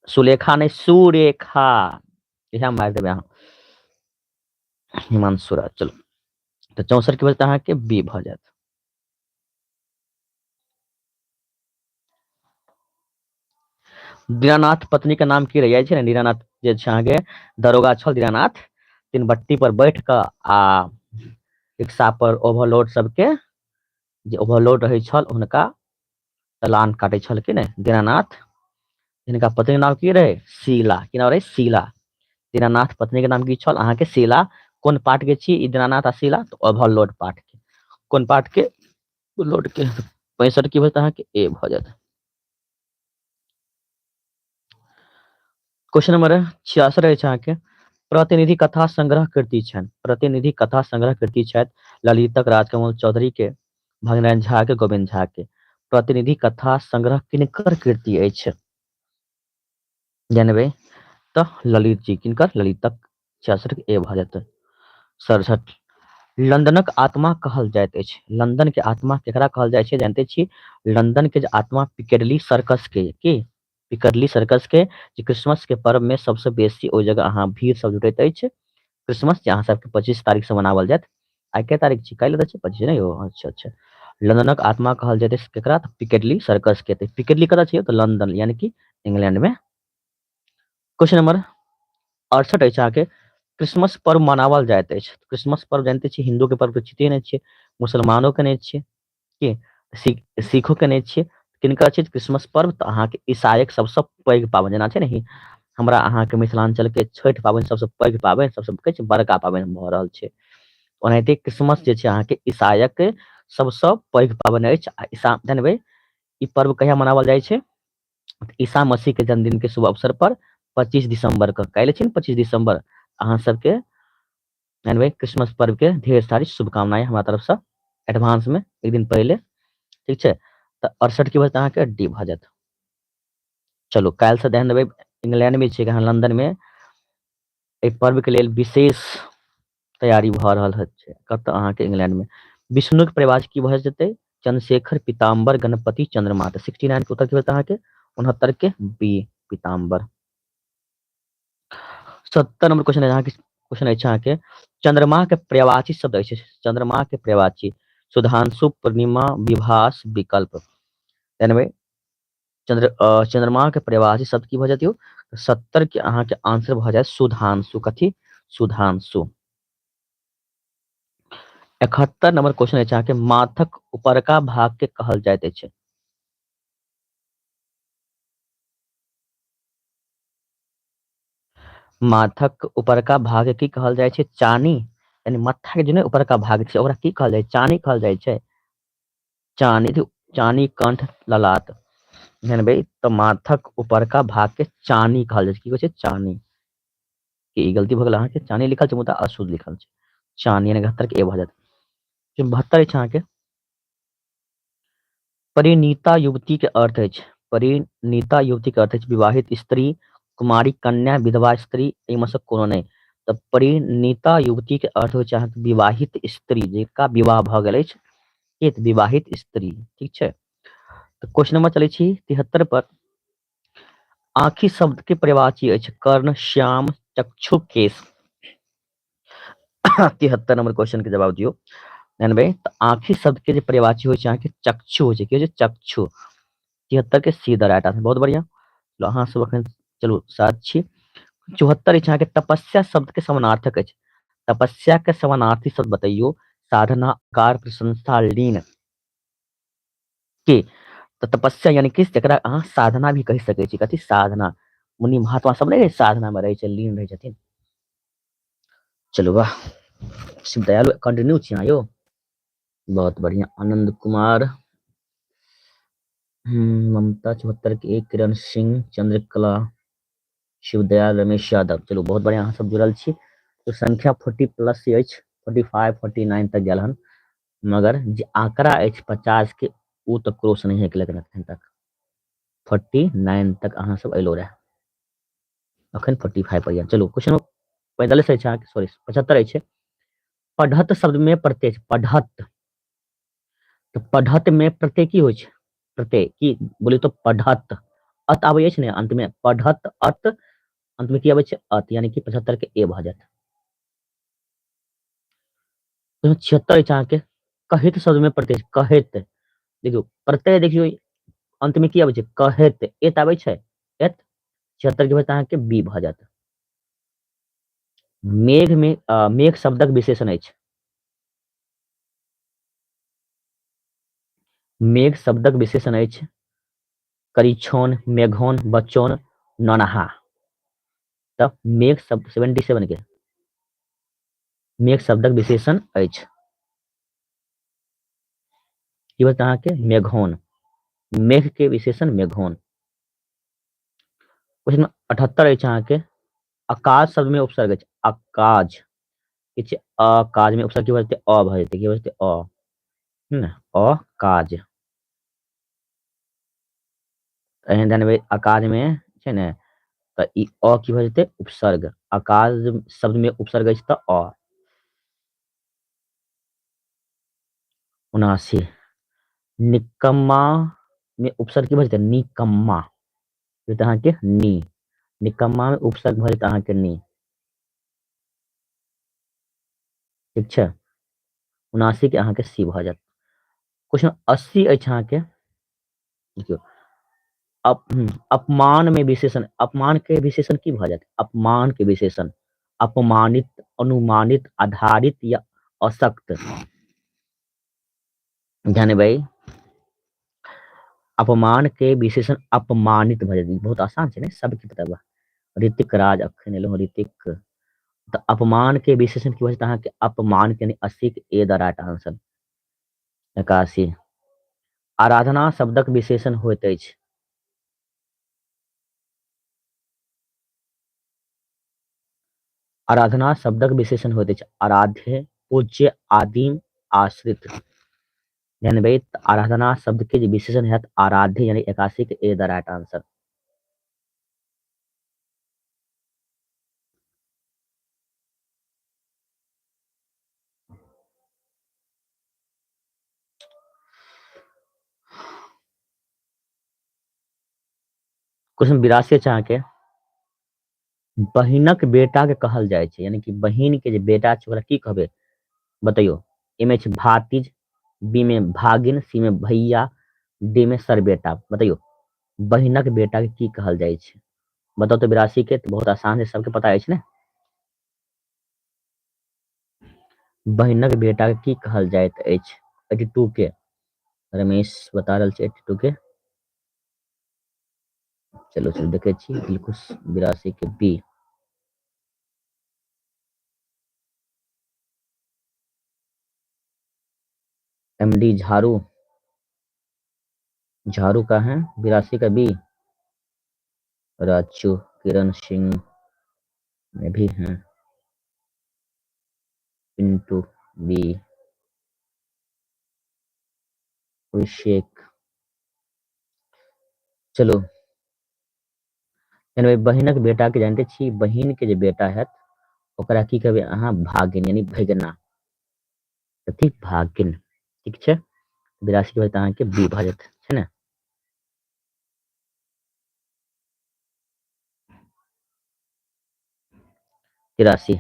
सुलेखा नहि, सुरेखा। इएह मारि देबै अहाँ, हिमांशु राज। चलू तऽ 64 के बचत अहाँके बी भऽ जायत। दीनानाथ पत्नी के नाम की रहै? छै ने दीनानाथ जे छै अहाँके दरोगा छल दीनानाथ, तीन बट्टी पर बैठ कऽ आ रिक्शा पर ओवरलोड सबके जे ओवरलोड रहै छल हुनका चलान काटै छल कि नहि दीनानाथ। हिनका पत्नी के नाम की रहै? शीला। की नाम रहै? शीला। दीनानाथ पत्नी के नाम की छल अहाँके? शीला। कोन पार्ट के छी ई दीनानाथ आ शीला? तऽ ओवरलोड पार्ट के। कोन पार्ट के? लोड के। 65 की भऽ जायत अहाँके? ए भऽ जायत। क्वेश्चन नंबर 66 अछि अहाँके, प्रतिनिधि कथा संग्रह कृति छनि। प्रतिनिधि कथा संग्रह कृति छथि ललितक, राजकमल चौधरी के, भगनारायण झा के, गोविंद झा के। प्रतिनिधि कथा संग्रह किनकर कृति अछि? जानबै तऽ ललित जी। किनकर? ललितक। 66 ए भऽ जायत। 67 लंदनक आत्मा कहल जाइत अछि। लंदन के आत्मा केकरा कहल जाइ छै? जानते छी लंदन के जे आत्मा पिकेडली सर्कस के, की पिकडली सर्कस के, जे क्रिसमस के पर्व में सबसे बेसी ओहि जगह अहाँ भीड़ सब जुटैत अछि। क्रिसमस जे अहाँ सबके 25 तारीख से मनावल जायत। आइ के तारीख छी? काल्हि तऽ छै 25 नहि हो। अच्छा अच्छा, लंदनक आत्मा कहल जाइत अछि केकरा? तऽ पिकेडली सर्कस के। तऽ पिकेडली कतऽ छै? तऽ लंदन यानी कि इंग्लैंड में। क्वेश्चन नंबर 68 अछि अहाँके, क्रिसमस पर्व मनावल जाइत अछि। क्रिसमस पर्व जानते छी हिंदू के पर्व तऽ छिते नहि छियै, मुसलमानो के नहि छियै, की सिखो के नहि छियै, किनकर छै क्रिसमस पर्व? तऽ अहाँके ईसाईक सबसँ पैघ पाबनि जेना छै ने हमरा अहाँके मिथिलांचल के छठि पाबनि सबसँ पैघ पाबनि, सबसँ कहै छै बड़का पाबनि भऽ रहल छै, ओनाहिते क्रिसमस जे छै अहाँके ईसाईक सबसँ पैघ पाबनि अछि। आ ईसा जानबै ई पर्व कहिया मनावल जाइ छै? ईसा मसीह के जन्मदिन के शुभ अवसर पर 25 दिसंबर के। काल्हि छै ने 25 दिसंबर, अहाँ सबके जानबै क्रिसमस पर्व के ढेर सारी शुभकामनाएं हमरा तरफ से एडवांस में एक दिन पहले, ठीक छै। तऽ 68 के बचत अहाँके डी भऽ जायत। चलू काल्हि से ध्यान देबै, इंग्लैंड में छै अहाँ लंदन में एहि पर्व के लेल विशेष तैयारी भऽ रहल छै। कतऽ? अहाँके इंग्लैंड में। विष्णु के परिवार की भऽ जेतै? चंद्रशेखर, पीताम्बर, गणपति, चंद्रमा। तऽ 69 के उत्तर की होतै अहाँके? 69 के बी, पीताम्बर। 70 नंबर क्वेश्चन अहाँके, क्वेश्चन अछि अहाँके, चंद्रमा के पर्यायवाची शब्द अछि। चंद्रमा के पर्यायवाची सुधांशु, पूर्णिमा, विभास, विकल्प। जानबै चंद्रमा के पर्यायवाची शब्द की भऽ जायत यौ? 70 के अहाँके आंसर भऽ जायत सुधांशु। कथी? सुधांशु। 71 नंबर क्वेश्चन अछि अहाँके, माथक उपरका भाग के कहल जाइत अछि। माथक उपरका भाग की कहल जाइ छै? चानी, यानी माथा के जे ने उपरका भाग छै ओकरा की कहल जाइ छै? चानी कहल जाइ छै। चानी, चानी, कंठ, ललाट। जानबै तऽ माथक उपरका भाग के चानी कहल जाइ छै। की कहै छै? चानी। ई गलती भऽ गेल अहाँके, चानी लिखल छै मुदा अशुद्ध लिखल छै। चानी यानी 71 के ए भऽ जायत। 72 अछि अहाँके, परिणीता युवती के अर्थ अछि। परिणीता युवती के अर्थ अछि विवाहित स्त्री, कुमारी कन्या, विधवा स्त्री, एहिमे से कोनो नहि। तऽ परिणीता युवती के अर्थ होइ छै अहाँके विवाहित स्त्री, जिनका विवाह भऽ गेल अछि, एक विवाहित स्त्री, ठीक छै। तऽ क्वेश्चन नंबर चलै छी 73 पर। आँखि शब्द के पर्यायवाची अछि कर्ण, श्याम, चक्षु, केश। 73 नंबर क्वेश्चन के जवाब दियौ। जानबै तऽ आँखि शब्द के जे पर्यायवाची होइ छै अहाँके चक्षु होइ छै। की होइ छै? चक्षु। 73 के सी द राइट आंसर। बहुत बढ़िया। अहाँ सब अखन चलू साथ छी। 74 अछि अहाँके, तपस्या शब्द के समानार्थक अछि। तपस्या के समानार्थी शब्द बतैयौ। साधना, कार, प्रशंसा, लीन। की तऽ तपस्या यानी कि जकरा अहाँ साधना भी कहि सकै छी। कथी? साधना। मुनि महात्मा सब नहि साधना में रहै छै, लीन रहै छथिन। चलू वाह, शिव दयालु कंटिन्यू छी अहाँ यौ, बहुत बढ़िया। आनंद कुमार, ममता 74 के एक, किरण सिंह, चंद्रकला, शिवदयाल, रमेश यादव। चलू बहुत बढ़िया अहाँ सब जुड़ल छी। तो संख्या 40 प्लस अछि, 45 49 तक गेल हन। मगर जे आंकड़ा अछि 50 के ओ तऽ क्रॉस नहि केलक एखन तक। 49 तक अहाँ सब अयलो रहे, अखन 45 पर। चलू क्वेश्चन 45 अछि अहाँके, सॉरी 75 अछि। पढ़त शब्द में प्रत्यय, पढ़त तऽ पढ़त में प्रत्यय की होइ छै? प्रत्यय की बोलियो तऽ पढ़त अत आबै अछि ने अंत में, पढ़त अत अंत में की आबै छै? अत, यानी कि 75 के ए भऽ जायत। 76 अछि अहाँके, कहैत शब्द में प्रत्यय, कहैत देखियौ प्रत्यय देखियौ अंत में की आबै छै? कहैत, एत आबै छै, एत। 76 के भऽ अहाँके बी भऽ जायत। मेघ में मेघ शब्दक विशेषण अछि, मेघ शब्दक विशेषण अछि करिछौन, मेघौन, बचौन, ननहा। तऽ मेघ शब्द 77 के मेघ शब्दक विशेषण अछि की होत अहाँके? मेघौन, मेघ के विशेषण मेघौन। क्वेश्चन 78 अछि अहाँके, अकाज शब्द में उपसर्ग अछि, अकाज की छै? अकाज में उपसर्ग की भऽ जेतै? अ भऽ जेतै, की भऽ जेतै? अ, ने अकाज। एहन ध्यान देबै अकाज में छै ने तऽ ई अ की भऽ जेतै? उपसर्ग। अकाज शब्द में उपसर्ग अछि तऽ अ। 79 निकम्मा में उपसर्ग की भऽ जेतै? निकम्मा अहाँके नी, निकम्मा में उपसर्ग भऽ जेतै अहाँके नी। ठीक छै, 79 के अहाँके सी भऽ जायत। क्वेश्चन 80 अछि अहाँके, देखियौ अपमान में विशेषण, अपमान के विशेषण की भऽ जायत? अपमान के विशेषण अपमानित, अनुमानित, आधारित या अशक्त। ध्यान देबै अपमान के विशेषण अपमानित भऽ जायत। बहुत आसान छै ने, सबके पता बा। ऋतिक राज अखन एलहुँ ऋतिक, तऽ अपमान के विशेषण की भऽ जायत अहाँके? अपमान के, यानी 80 के ए the right answer. 81 आराधना शब्दक विशेषण होइत अछि, आराधना शब्दक विशेषण होइत अछि आराध्य, पूज्य, आदिम, आश्रित। ध्यान देबै आराधना शब्द के जे विशेषण हैत आराध्य, यानी 81 के ए the right answer. Question 82 अछि अहाँके, बहिनक बेटा के कहल जाइ छै, यानी कि बहिन के जे बेटा छै ओकरा की कहबै बतैयौ। एमे छै भातिज, बी में भागिन, सी में भैया, डी में सरबेटा। बतैयौ बहिनक बेटा के की कहल जाइ छै? बताउ तऽ 82 के, बहुत आसान है, सबके पता अछि ने। बहिनक बेटा के की कहल जाइत अछि? 82 के रमेश बता रहल छै 82 के। चलो चलो देखे छी, बिल्कुल 82 के बी। एम डी झारू, झारू का है 82 का बी। राजू, किरण सिंह में भी हैं, पिंटू बी, अभिषेक। चलो बहिनक बेटा के जानते छी, बहिन के जे बेटा हैत ओकरा की कहबै अहाँ? भागिन, यानी भगिना, कथी? भागिन। ठीक छै, 82 के बाद अहाँके बी भऽ जायत छै ने। 83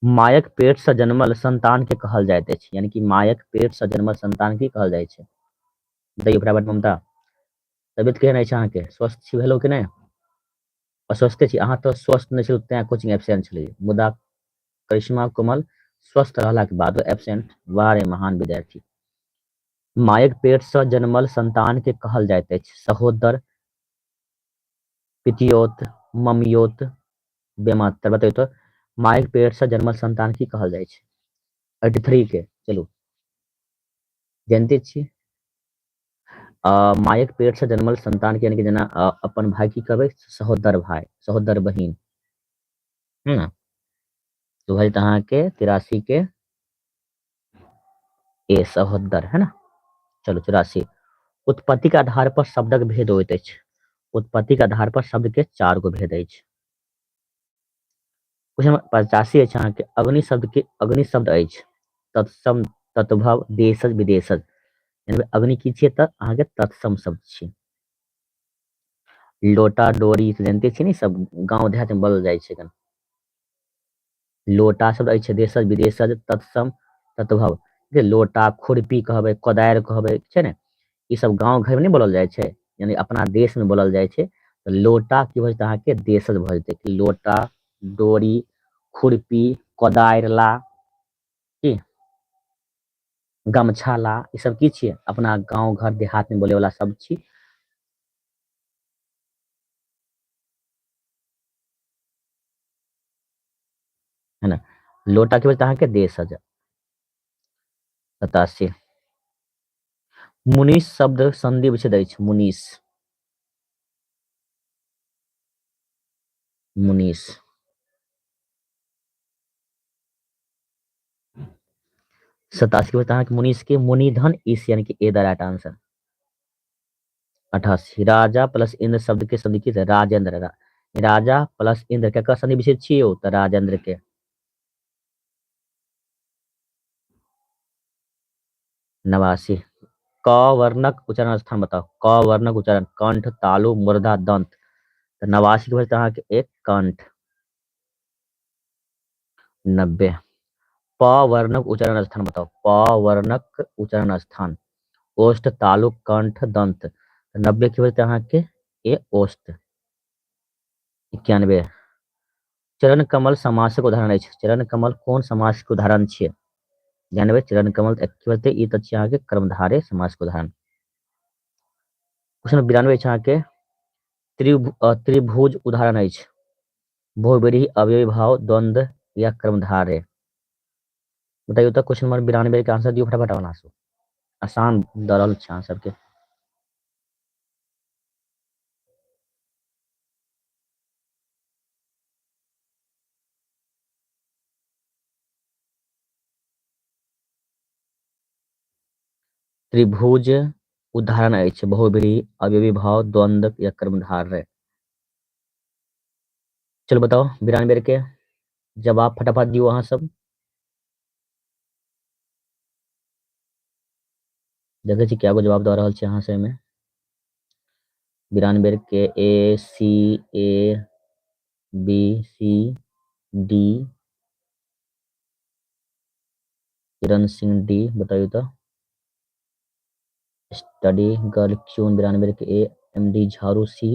मायक पेट से जन्मल संतान के कहल जाइत अछि, यानी कि मायक पेट से जन्मल संतान के कहल जाइ छै? बताइए फटाफट ममता, तबियत केहन अछि अहाँके? स्वस्थ छी भेलो कि नहि? अस्वस्थे छी अहाँ तऽ स्वस्थ नहि छलहुँ तें कोचिंग एबसेंट छलियै, मुदा करिश्मा कोमल स्वस्थ रहला के बादो एबसेंट। वाह रे महान विद्यार्थी। मायक पेट से जन्मल संतान के कहल जाइत अछि? सहोदर, पितियोत, ममियोत, बेमातर। बतैयौ तऽ मायक पेट से जन्मल संतान की कहल जाइ छै? 83 के चलू जानते छी, मायक पेट से जन्मल संतान के यानी कि जेना अपन भाई की कहबै? सहोदर भाई, सहोदर बहिन, है ना। तो भाई अहाँके 83 के ए सहोदर, है ना। चलू 84। उत्पत्ति के आधार पर शब्दक भेद होइत अछि। उत्पत्ति के आधार पर शब्द के 4 गो भेद अछि। क्वेश्चन नंबर 85 अछि अहाँके, अग्नि शब्द के अग्नि शब्द अछि तत्सम, तद्भव, देशज, विदेशज। यानी अग्नि की छियै तऽ अहाँके तत्सम शब्द छियै। लोटा डोरी तऽ जानते छियै ने, सब गाँव देहात में बोलल जाइ छै। लोटा शब्द अछि देशज, विदेशज, तत्सम, तद्भव। जे लोटा, खुरपी कहबै, कोदारि कहबै, छै ने, ई सब गाँव घर में नहि बोलल जाइ छै, यानी अपना देश में बोलल जाइ छै। तऽ लोटा की भऽ जेतै अहाँके देशज भऽ जेतै। लोटा, डोरी, खुरपी, कोदारि ला, की गमछा ला, ई सब की छियै अपना गाँव घर देहात में बोले वाला शब्द छी। है ना। लोटा की बजता अहाँके देशज। 87। मुनीष शब्द संधि विच्छेद अछि। मुनीष, मुनीष 87 के बजता अहाँके मुनीष के मुनिधन ईश, यानी कि ए the right answer. 88। Raja plus Indra शब्द के संधि की? राजेंद्र। राजा प्लस इंद्र केकर संधि विच्छेद छियै यौ? तऽ राजेंद्र के। 89। क वर्णक उच्चारण स्थान बताउ। क वर्णक उच्चारण कंठ, तालु, मूर्धा, दंत। तऽ 89 के बजता अहाँके एक कंठ। 90। प वर्णक उच्चारण स्थान बताउ। प वर्णक उच्चारण स्थान ओष्ठ, तालु, कंठ, दंत। 90 के बजता अहाँके ए ओष्ठ। 91। चरण कमल समासक उदाहरण अछि। चरण कमल कोन समास के उदाहरण छियै? जानबै चरण कमल तऽ की बजतै? ई तऽ छियै अहाँके कर्मधारय समास के उदाहरण। क्वेश्चन 92 अछि अहाँके, त्रिभुज उदाहरण अछि। बहुव्रीहि, अव्ययी भाव, द्वंद्व या कर्मधारय। बताइयो तऽ क्वेश्चन नंबर 92 के आंसर दियौ फटाफट। अहाँ सब आसान दऽ रहल छी अहाँ सबके। त्रिभुज उदाहरण अछि बहुव्रीहि, अव्ययी भाव, द्वंद्व या कर्मधारय। चलू बताउ 92 के जवाब फटाफट दियौ अहाँ सब। देखै छी कए गो जवाब दऽ रहल छी अहाँ सब एहिमे। 92 के A, C, A, B, C, D, Kiran Singh D. बताइयो तऽ स्टडी गर्ल क्यून 92 के ए, एम डी झारू सी,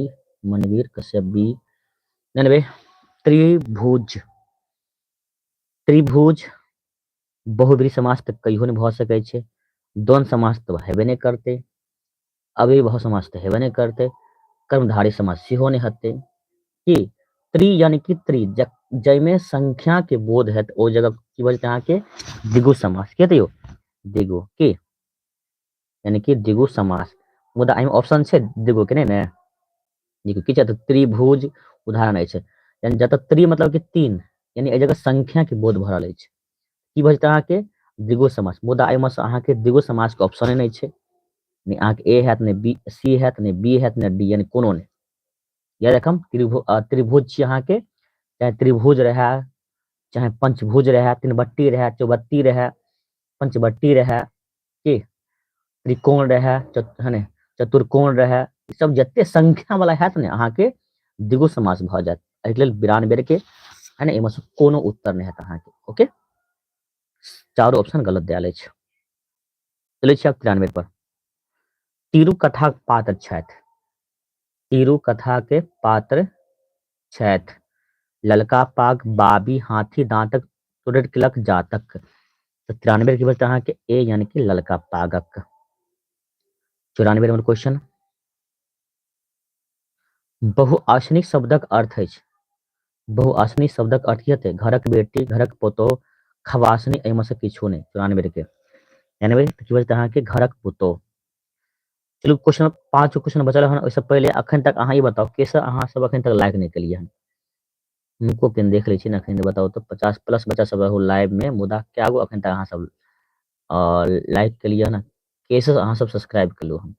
मनवीर कश्यप बी। 99 त्रिभुज, त्रिभुज बहुव्रीहि समास तऽ कहियो नहि भऽ सकै छै। द्वंद्व समास तऽ हेबे नहि करतै, अव्ययीभाव समास तऽ हेबे नहि करतै, कर्मधारी समास सेहो नहि हेतै। की त्रि यानी कि त्रि जाहिमे संख्या के बोध हैत ओ जगह की भऽ जेतै अहाँके द्विगु समास। की हेतै यौ? द्विगु। की यानी कि द्विगु समास। मुदा एहिमे ऑप्शन छै द्विगु के नहि ने, देखियौ की छै तऽ त्रिभुज उदाहरण अछि, यानी जतऽ त्रि मतलब कि तीन, यानी एहि जगह संख्या के बोध भऽ रहल अछि, की भऽ जेतै अहाँके द्विगु समास। मुदा एहिमे से अहाँके द्विगु समास के ऑप्शने नहि छै, नहि अहाँके ए हैत, नहि बी सी हैत, नहि बी हैत, नहि डी, यानी कोनो नहि। याद रखम त्रिभुज छी अहाँके, चाहे त्रिभुज रहै, चाहे पंचभुज रहै, तीनबट्टी रहै, चौबत्ती रहै, पंचबट्टी रहै, की त्रिकोण रहै, है ने, चतुर्कोण रहै, ई सब जते संख्या वाला हैत ने अहाँके द्विगु समास भऽ जायत। एहिके लेल 92 के है ने एहिमे से कोनो उत्तर नहि हैत अहाँके। ओके, चारू ऑप्शन गलत देल अछि। चलै छी आब 93 पर। तिरु कथाक पात्र छथि, तिरु कथा के पात्र छथि ललका पाग, बाबी, हाथी दांतक, तुरकिलक जातक। तऽ 93 के बचत अहाँके ए यानी कि ललका पागक। 94 नंबर क्वेश्चन, बहुआसनिक शब्दक अर्थ अछि। बहुआसनी शब्दक अर्थ की हेतै? घरक बेटी, घरक पुतोह, खवासनी, एहिमे से किछु नहि। 94 के यानी की बचत अहाँके घरक पुतोह। चलू क्वेश्चन 5 क्वेश्चन बचल हन, ओहिसँ पहिले अखन तक अहाँ ई बताउ के सर अहाँ सब अखन तक लाइक नहि केलियै हन। हुनको के देख लै छी ने अखन बताउ तऽ 50 प्लस बच्चा सब रहू लाइव में, मुदा कए गो अखन तक अहाँ सब लाइक केलियै हन, कैसे अहाँ सब सब्सक्राइब केलहुँ हन।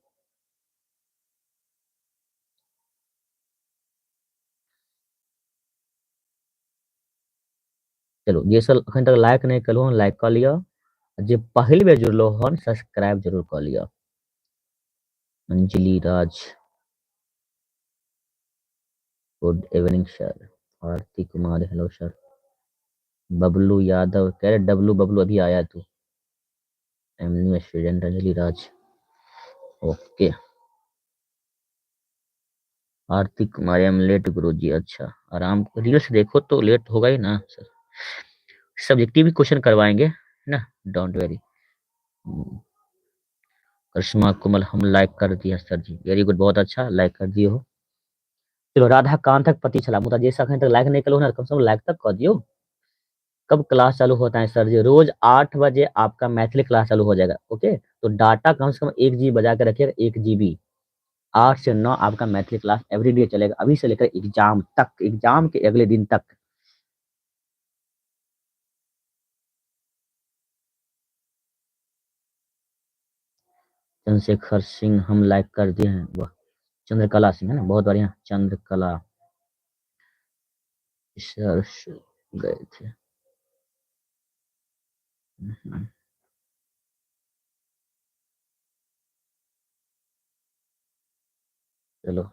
चलू जे सब अखन तक लाइक नहि केलहुँ हन लाइक कऽ लिअ, जे पहिल बेर जुड़लहुँ हन सब्सक्राइब जरूर कऽ लिअ। Anjali Raj good evening sir. Aarti Kumar hello sir. Bablu Yadav कह रहे डब्लू बबलू अभी आया तू। I am new student Anjali Raj. Okay Aarti Kumar I am late Guruji. अच्छा आराम रील्स देखो तो लेट होगा ही ना सर। सब्जेक्टिव भी क्वेश्चन करवाएंगे है ना, don't worry. करिश्मा कोमल हम लाइक कर दिया सर जी, वेरी गुड, बहुत अच्छा लाइक कर दिए हो। चलो राधा कांतक पति छला, मुदा जे अखन तक लाइक नहीं कलो ना कम से कम लाइक तक कर दियो। कब क्लास चालू होता है सर जी? रोज 8 बजे आपका मैथिली क्लास चालू हो जाएगा। ओके तो डाटा कम से कम 1 GB बजा के रखिएगा, 1 GB 8 से 9 आपका मैथिली क्लास एवरीडे चलेगा, अभी से लेकर एग्जाम तक, एग्जाम के अगले दिन तक। चंद्रशेखर सिंह हम लाइक कर दिए हैं, वाह। चंद्रकला सिंह है ना, बहुत बढ़िया चंद्रकला सर गए थे। चलो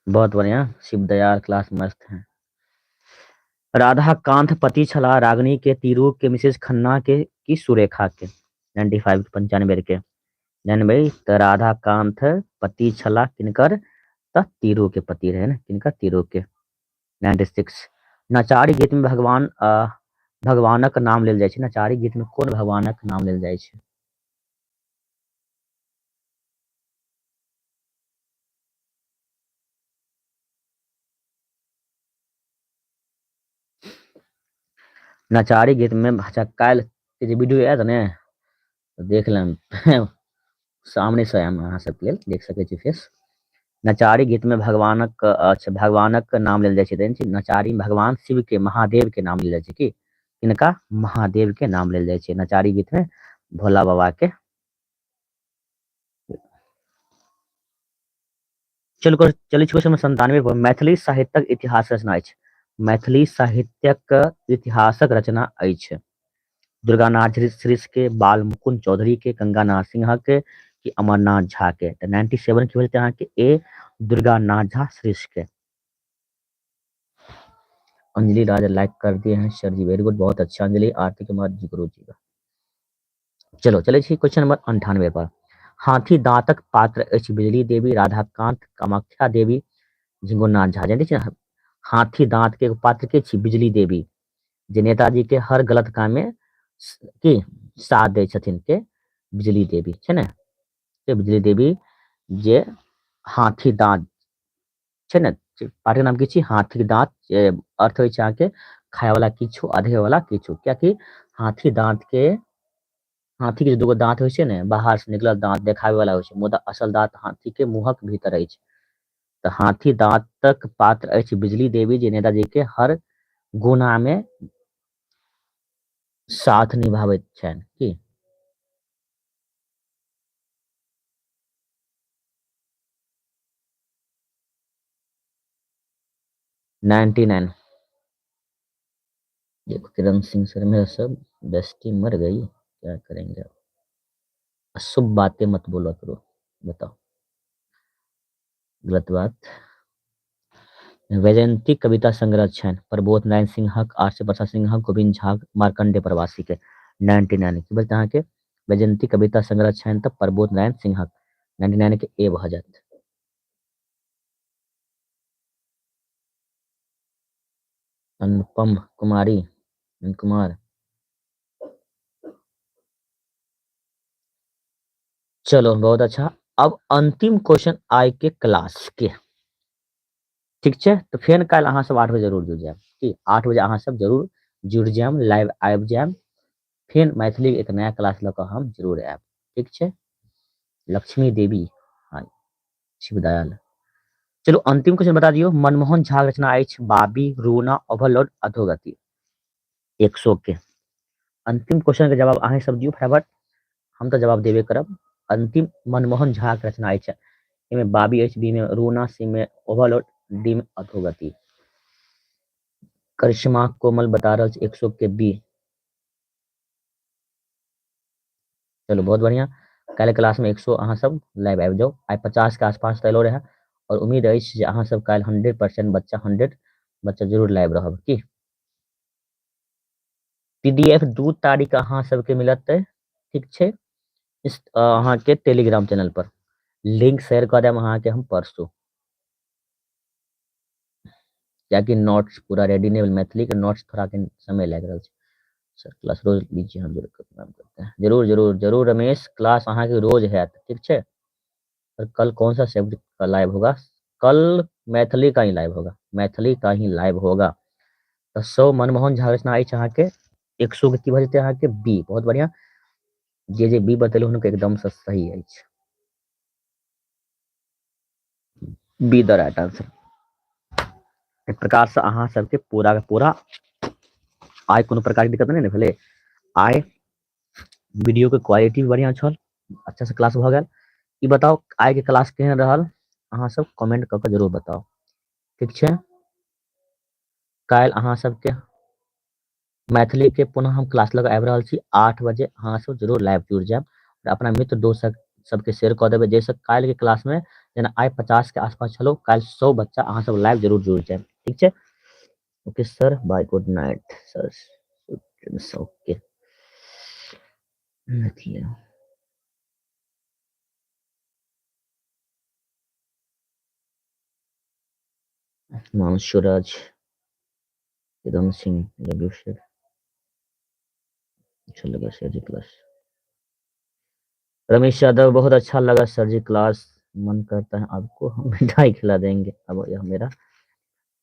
बहुत बढ़िया, शिवदयाल क्लास मस्त है। राधा कांत पति छला रागनी के, तीरू के, मिसेज खन्ना के की सुरेखा के? 95 95 के जान भाई। तो राधा कांत पति छला किनकर? त तीरू के पति रहे ना, किनकर? तीरू के। 96 नचारी गीत में भगवान भगवानक नाम लेल जाइ छै। नचारी गीत में कोन भगवानक नाम लेल जाइ छै? नचारी गीत में अच्छा काल्हि के जे वीडियो आयत ने देख लेम सामने से आयब अहाँ सबके लेल, देख सकै छी फेस। नचारी गीत में भगवानक अच्छा भगवानक नाम लेल जाइ छै, देखै छी नचारी भगवान शिव के, महादेव के नाम लेल जाइ छै। की किनका? महादेव के नाम लेल जाइ छै नचारी गीत में, भोला बाबा के। चलू चलै छी क्वेश्चन 97 पर। मैथिली साहित्यक इतिहास रचना अछि। मैथिली साहित्यक इतिहासक रचना अछि दुर्गानाथ श्रीष के, बाल मुकुंद चौधरी के, गंगानाथ सिंह के कि अमरनाथ झा के? तऽ 97 की हो जेतै अहाँके ए दुर्गानाथ झा श्रीष के। अंजलि राज लाइक कर दिए हैं सर जी, वेरी गुड, बहुत अच्छा अंजलि। आरती कुमार जी गुरु जी का। चलो चले छी क्वेश्चन नंबर 98 पर। हाथी दांतक पात्र अछि बिजली देवी, राधाकांत, कामाख्या देवी, झिंगुरनाथ झा। जानै छी ने हाथी दांत के पात्र के छी? बिजली देवी, जे नेताजी के हर गलत काम में की साथ दै छथिन के बिजली देवी छै ने। के बिजली देवी जे हाथी दांत छै ने, पाठक नाम की छी? हाथी दांत, अर्थ होइ छै अहाँके खाय वाला किछु आ देखै वाला किछु। कियाकि हाथी दांत के, हाथी के जे दूगो दांत होइ छै ने, बाहर से निकलल दांत देखाबै वाला होइ छै, मुदा असल दांत हाथी के मुंहक भीतर अछि। तऽ हाथी दांतक पात्र अछि बिजली देवी, जे नेताजी के हर गुना में साथ निभाबैत छनि। की 99 देखो किरण सिंह सर मेरा सब बेस्टी मर गई, क्या करेंगे अब? अशुभ बातें मत बोला करो, बताओ गलत बात। वैजयंती कविता संग्रह छनि प्रबोध नारायण सिंहक, आर सी प्रसाद सिंहक, गोविंद झा, मार्कंडे प्रवासी के। 99 की बोलते अहाँके वैजयंती कविता संग्रह छनि तऽ प्रबोध नारायण सिंहक। 99 के ए भऽ जायत। अनुपम कुमारी कुमार। चलो बहुत अच्छा, अब अंतिम क्वेश्चन आइ के क्लास के, ठीक छै? तो फेर काल्हि अहाँ सब 8 बजे जरूर जुड़ जायब। की 8 बजे अहाँ सब जरूर जुड़ जायब, लाइव आबि जायब, फेर मैथिली एक नया क्लास लऽ कऽ हम जरूर आयब, ठीक छै? लक्ष्मी देवी, हाँ शिवदयाल। चलो अंतिम क्वेश्चन बता दियौ। मनमोहन झा रचना अछि बाबी, रोना, ओवरलोड, अधोगति। 100 के अंतिम क्वेश्चन के जवाब अहाँ सब दियौ फटाफट। हम तऽ जवाब देबे करब। अंतिम मनमोहन झा के रचना अछि। एहिमे बाबी अछि, बी मे रोना, सी मे ओवरलोड, डी मे अधोगति। करिश्मा कोमल बता रहल छै 100 के बी। चलू बहुत बढ़िया। काल्हि क्लास में 100 अहाँ सब लाइव आबि जाउ। आइ 50 के आसपास तऽ एलो रहे और उम्मीद अछि जे अहाँ सब काल्हि 100% बच्चा 100 बच्चा जरूर लाइव रहब की। पीडीएफ 2 तारीख अहाँ सबके मिलत, ठीक छै, इस अहाँके टेलीग्राम चैनल पर लिंक शेयर कऽ देब अहाँके हम परसू, कियाकि नोट्स पूरा रेडी नहीं भेल, मैथिली के नोट्स थोड़ा कनि समय लागि रहल छै। सर क्लास रोज लीजिए, हम जरूर काम करते हैं। जरूर जरूर जरूर रमेश, क्लास अहाँके रोज हैत, ठीक छै। और कल कौन सा सब्जेक्ट का लाइव होगा? कल मैथिली का ही लाइव होगा, मैथिली का ही लाइव होगा। तऽ 100 मनमोहन झा रचना अछि अहाँके, 100 के की भऽ जेतै अहाँके बी। बहुत बढ़िया, जे जे बी बतेलहुँ हुनका एकदम से सही अछि, बी the right answer. एक प्रकार से अहाँ सबके पूरा के पूरा आइ कोनो प्रकार के दिक्कत नहीं ने भेलै। आइ वीडियो के क्वालिटी भी बढ़िया छल, अच्छा से क्लास भऽ गेल। ई बताउ आइ के क्लास केहन रहल, अहाँ सब कमेंट कऽ के जरूर बताउ, ठीक छै। काल्हि अहाँ सबके मैथिली के पुनः हम क्लास लऽ कऽ आबि रहल छी 8 बजे, अहाँ सब जरूर लाइव जुड़ि जायब और अपना मित्र दोस्त सबके शेयर कऽ देबै, जाहिसँ काल्हि के क्लास में जेना आइ 50 के आसपास छलौ, काल्हि 100 बच्चा अहाँ सब लाइव जरूर जुड़ि जायब, ठीक छै। Okay sir, bye, good night sir. Okay Maithili Mansuraj Kiran Singh love you sir, अच्छा लगा सर जी क्लास। रमेश यादव बहुत अच्छा लगा सर जी क्लास, मन करता है आपको हम मिठाई खिला देंगे। अब यह मेरा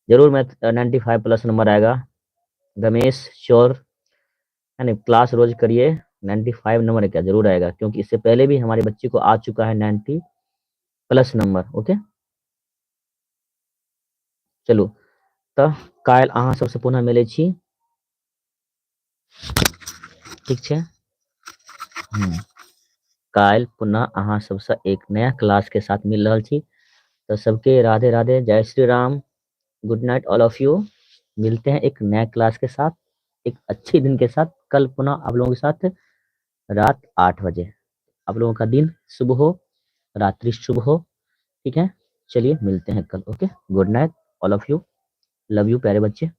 जरूर मैं 95 प्लस नंबर आएगा रमेश, श्योर यानी क्लास रोज करिए, 95 नंबर क्या जरूर आएगा, क्योंकि इससे पहले भी हमारे बच्चे को आ चुका है 90 प्लस नंबर। ओके चलू तऽ काल्हि अहाँ सबसँ पुनः मिलै छी, ठीक छै। काल्हि पुनः अहाँ सबसँ एक नया क्लास के साथ मिल रहल छी। तऽ सबके राधे राधे, जय Shri Ram, good night all of you. मिलते हैं एक नया क्लास के साथ, एक अच्छे दिन के साथ। कल पुनः आप लोगों के साथ रात 8 बजे। आप लोगों का दिन शुभ हो, रात्रि शुभ हो, ठीक है। चलिए मिलते हैं कल। Okay, good night all of you, love you प्यारे बच्चे।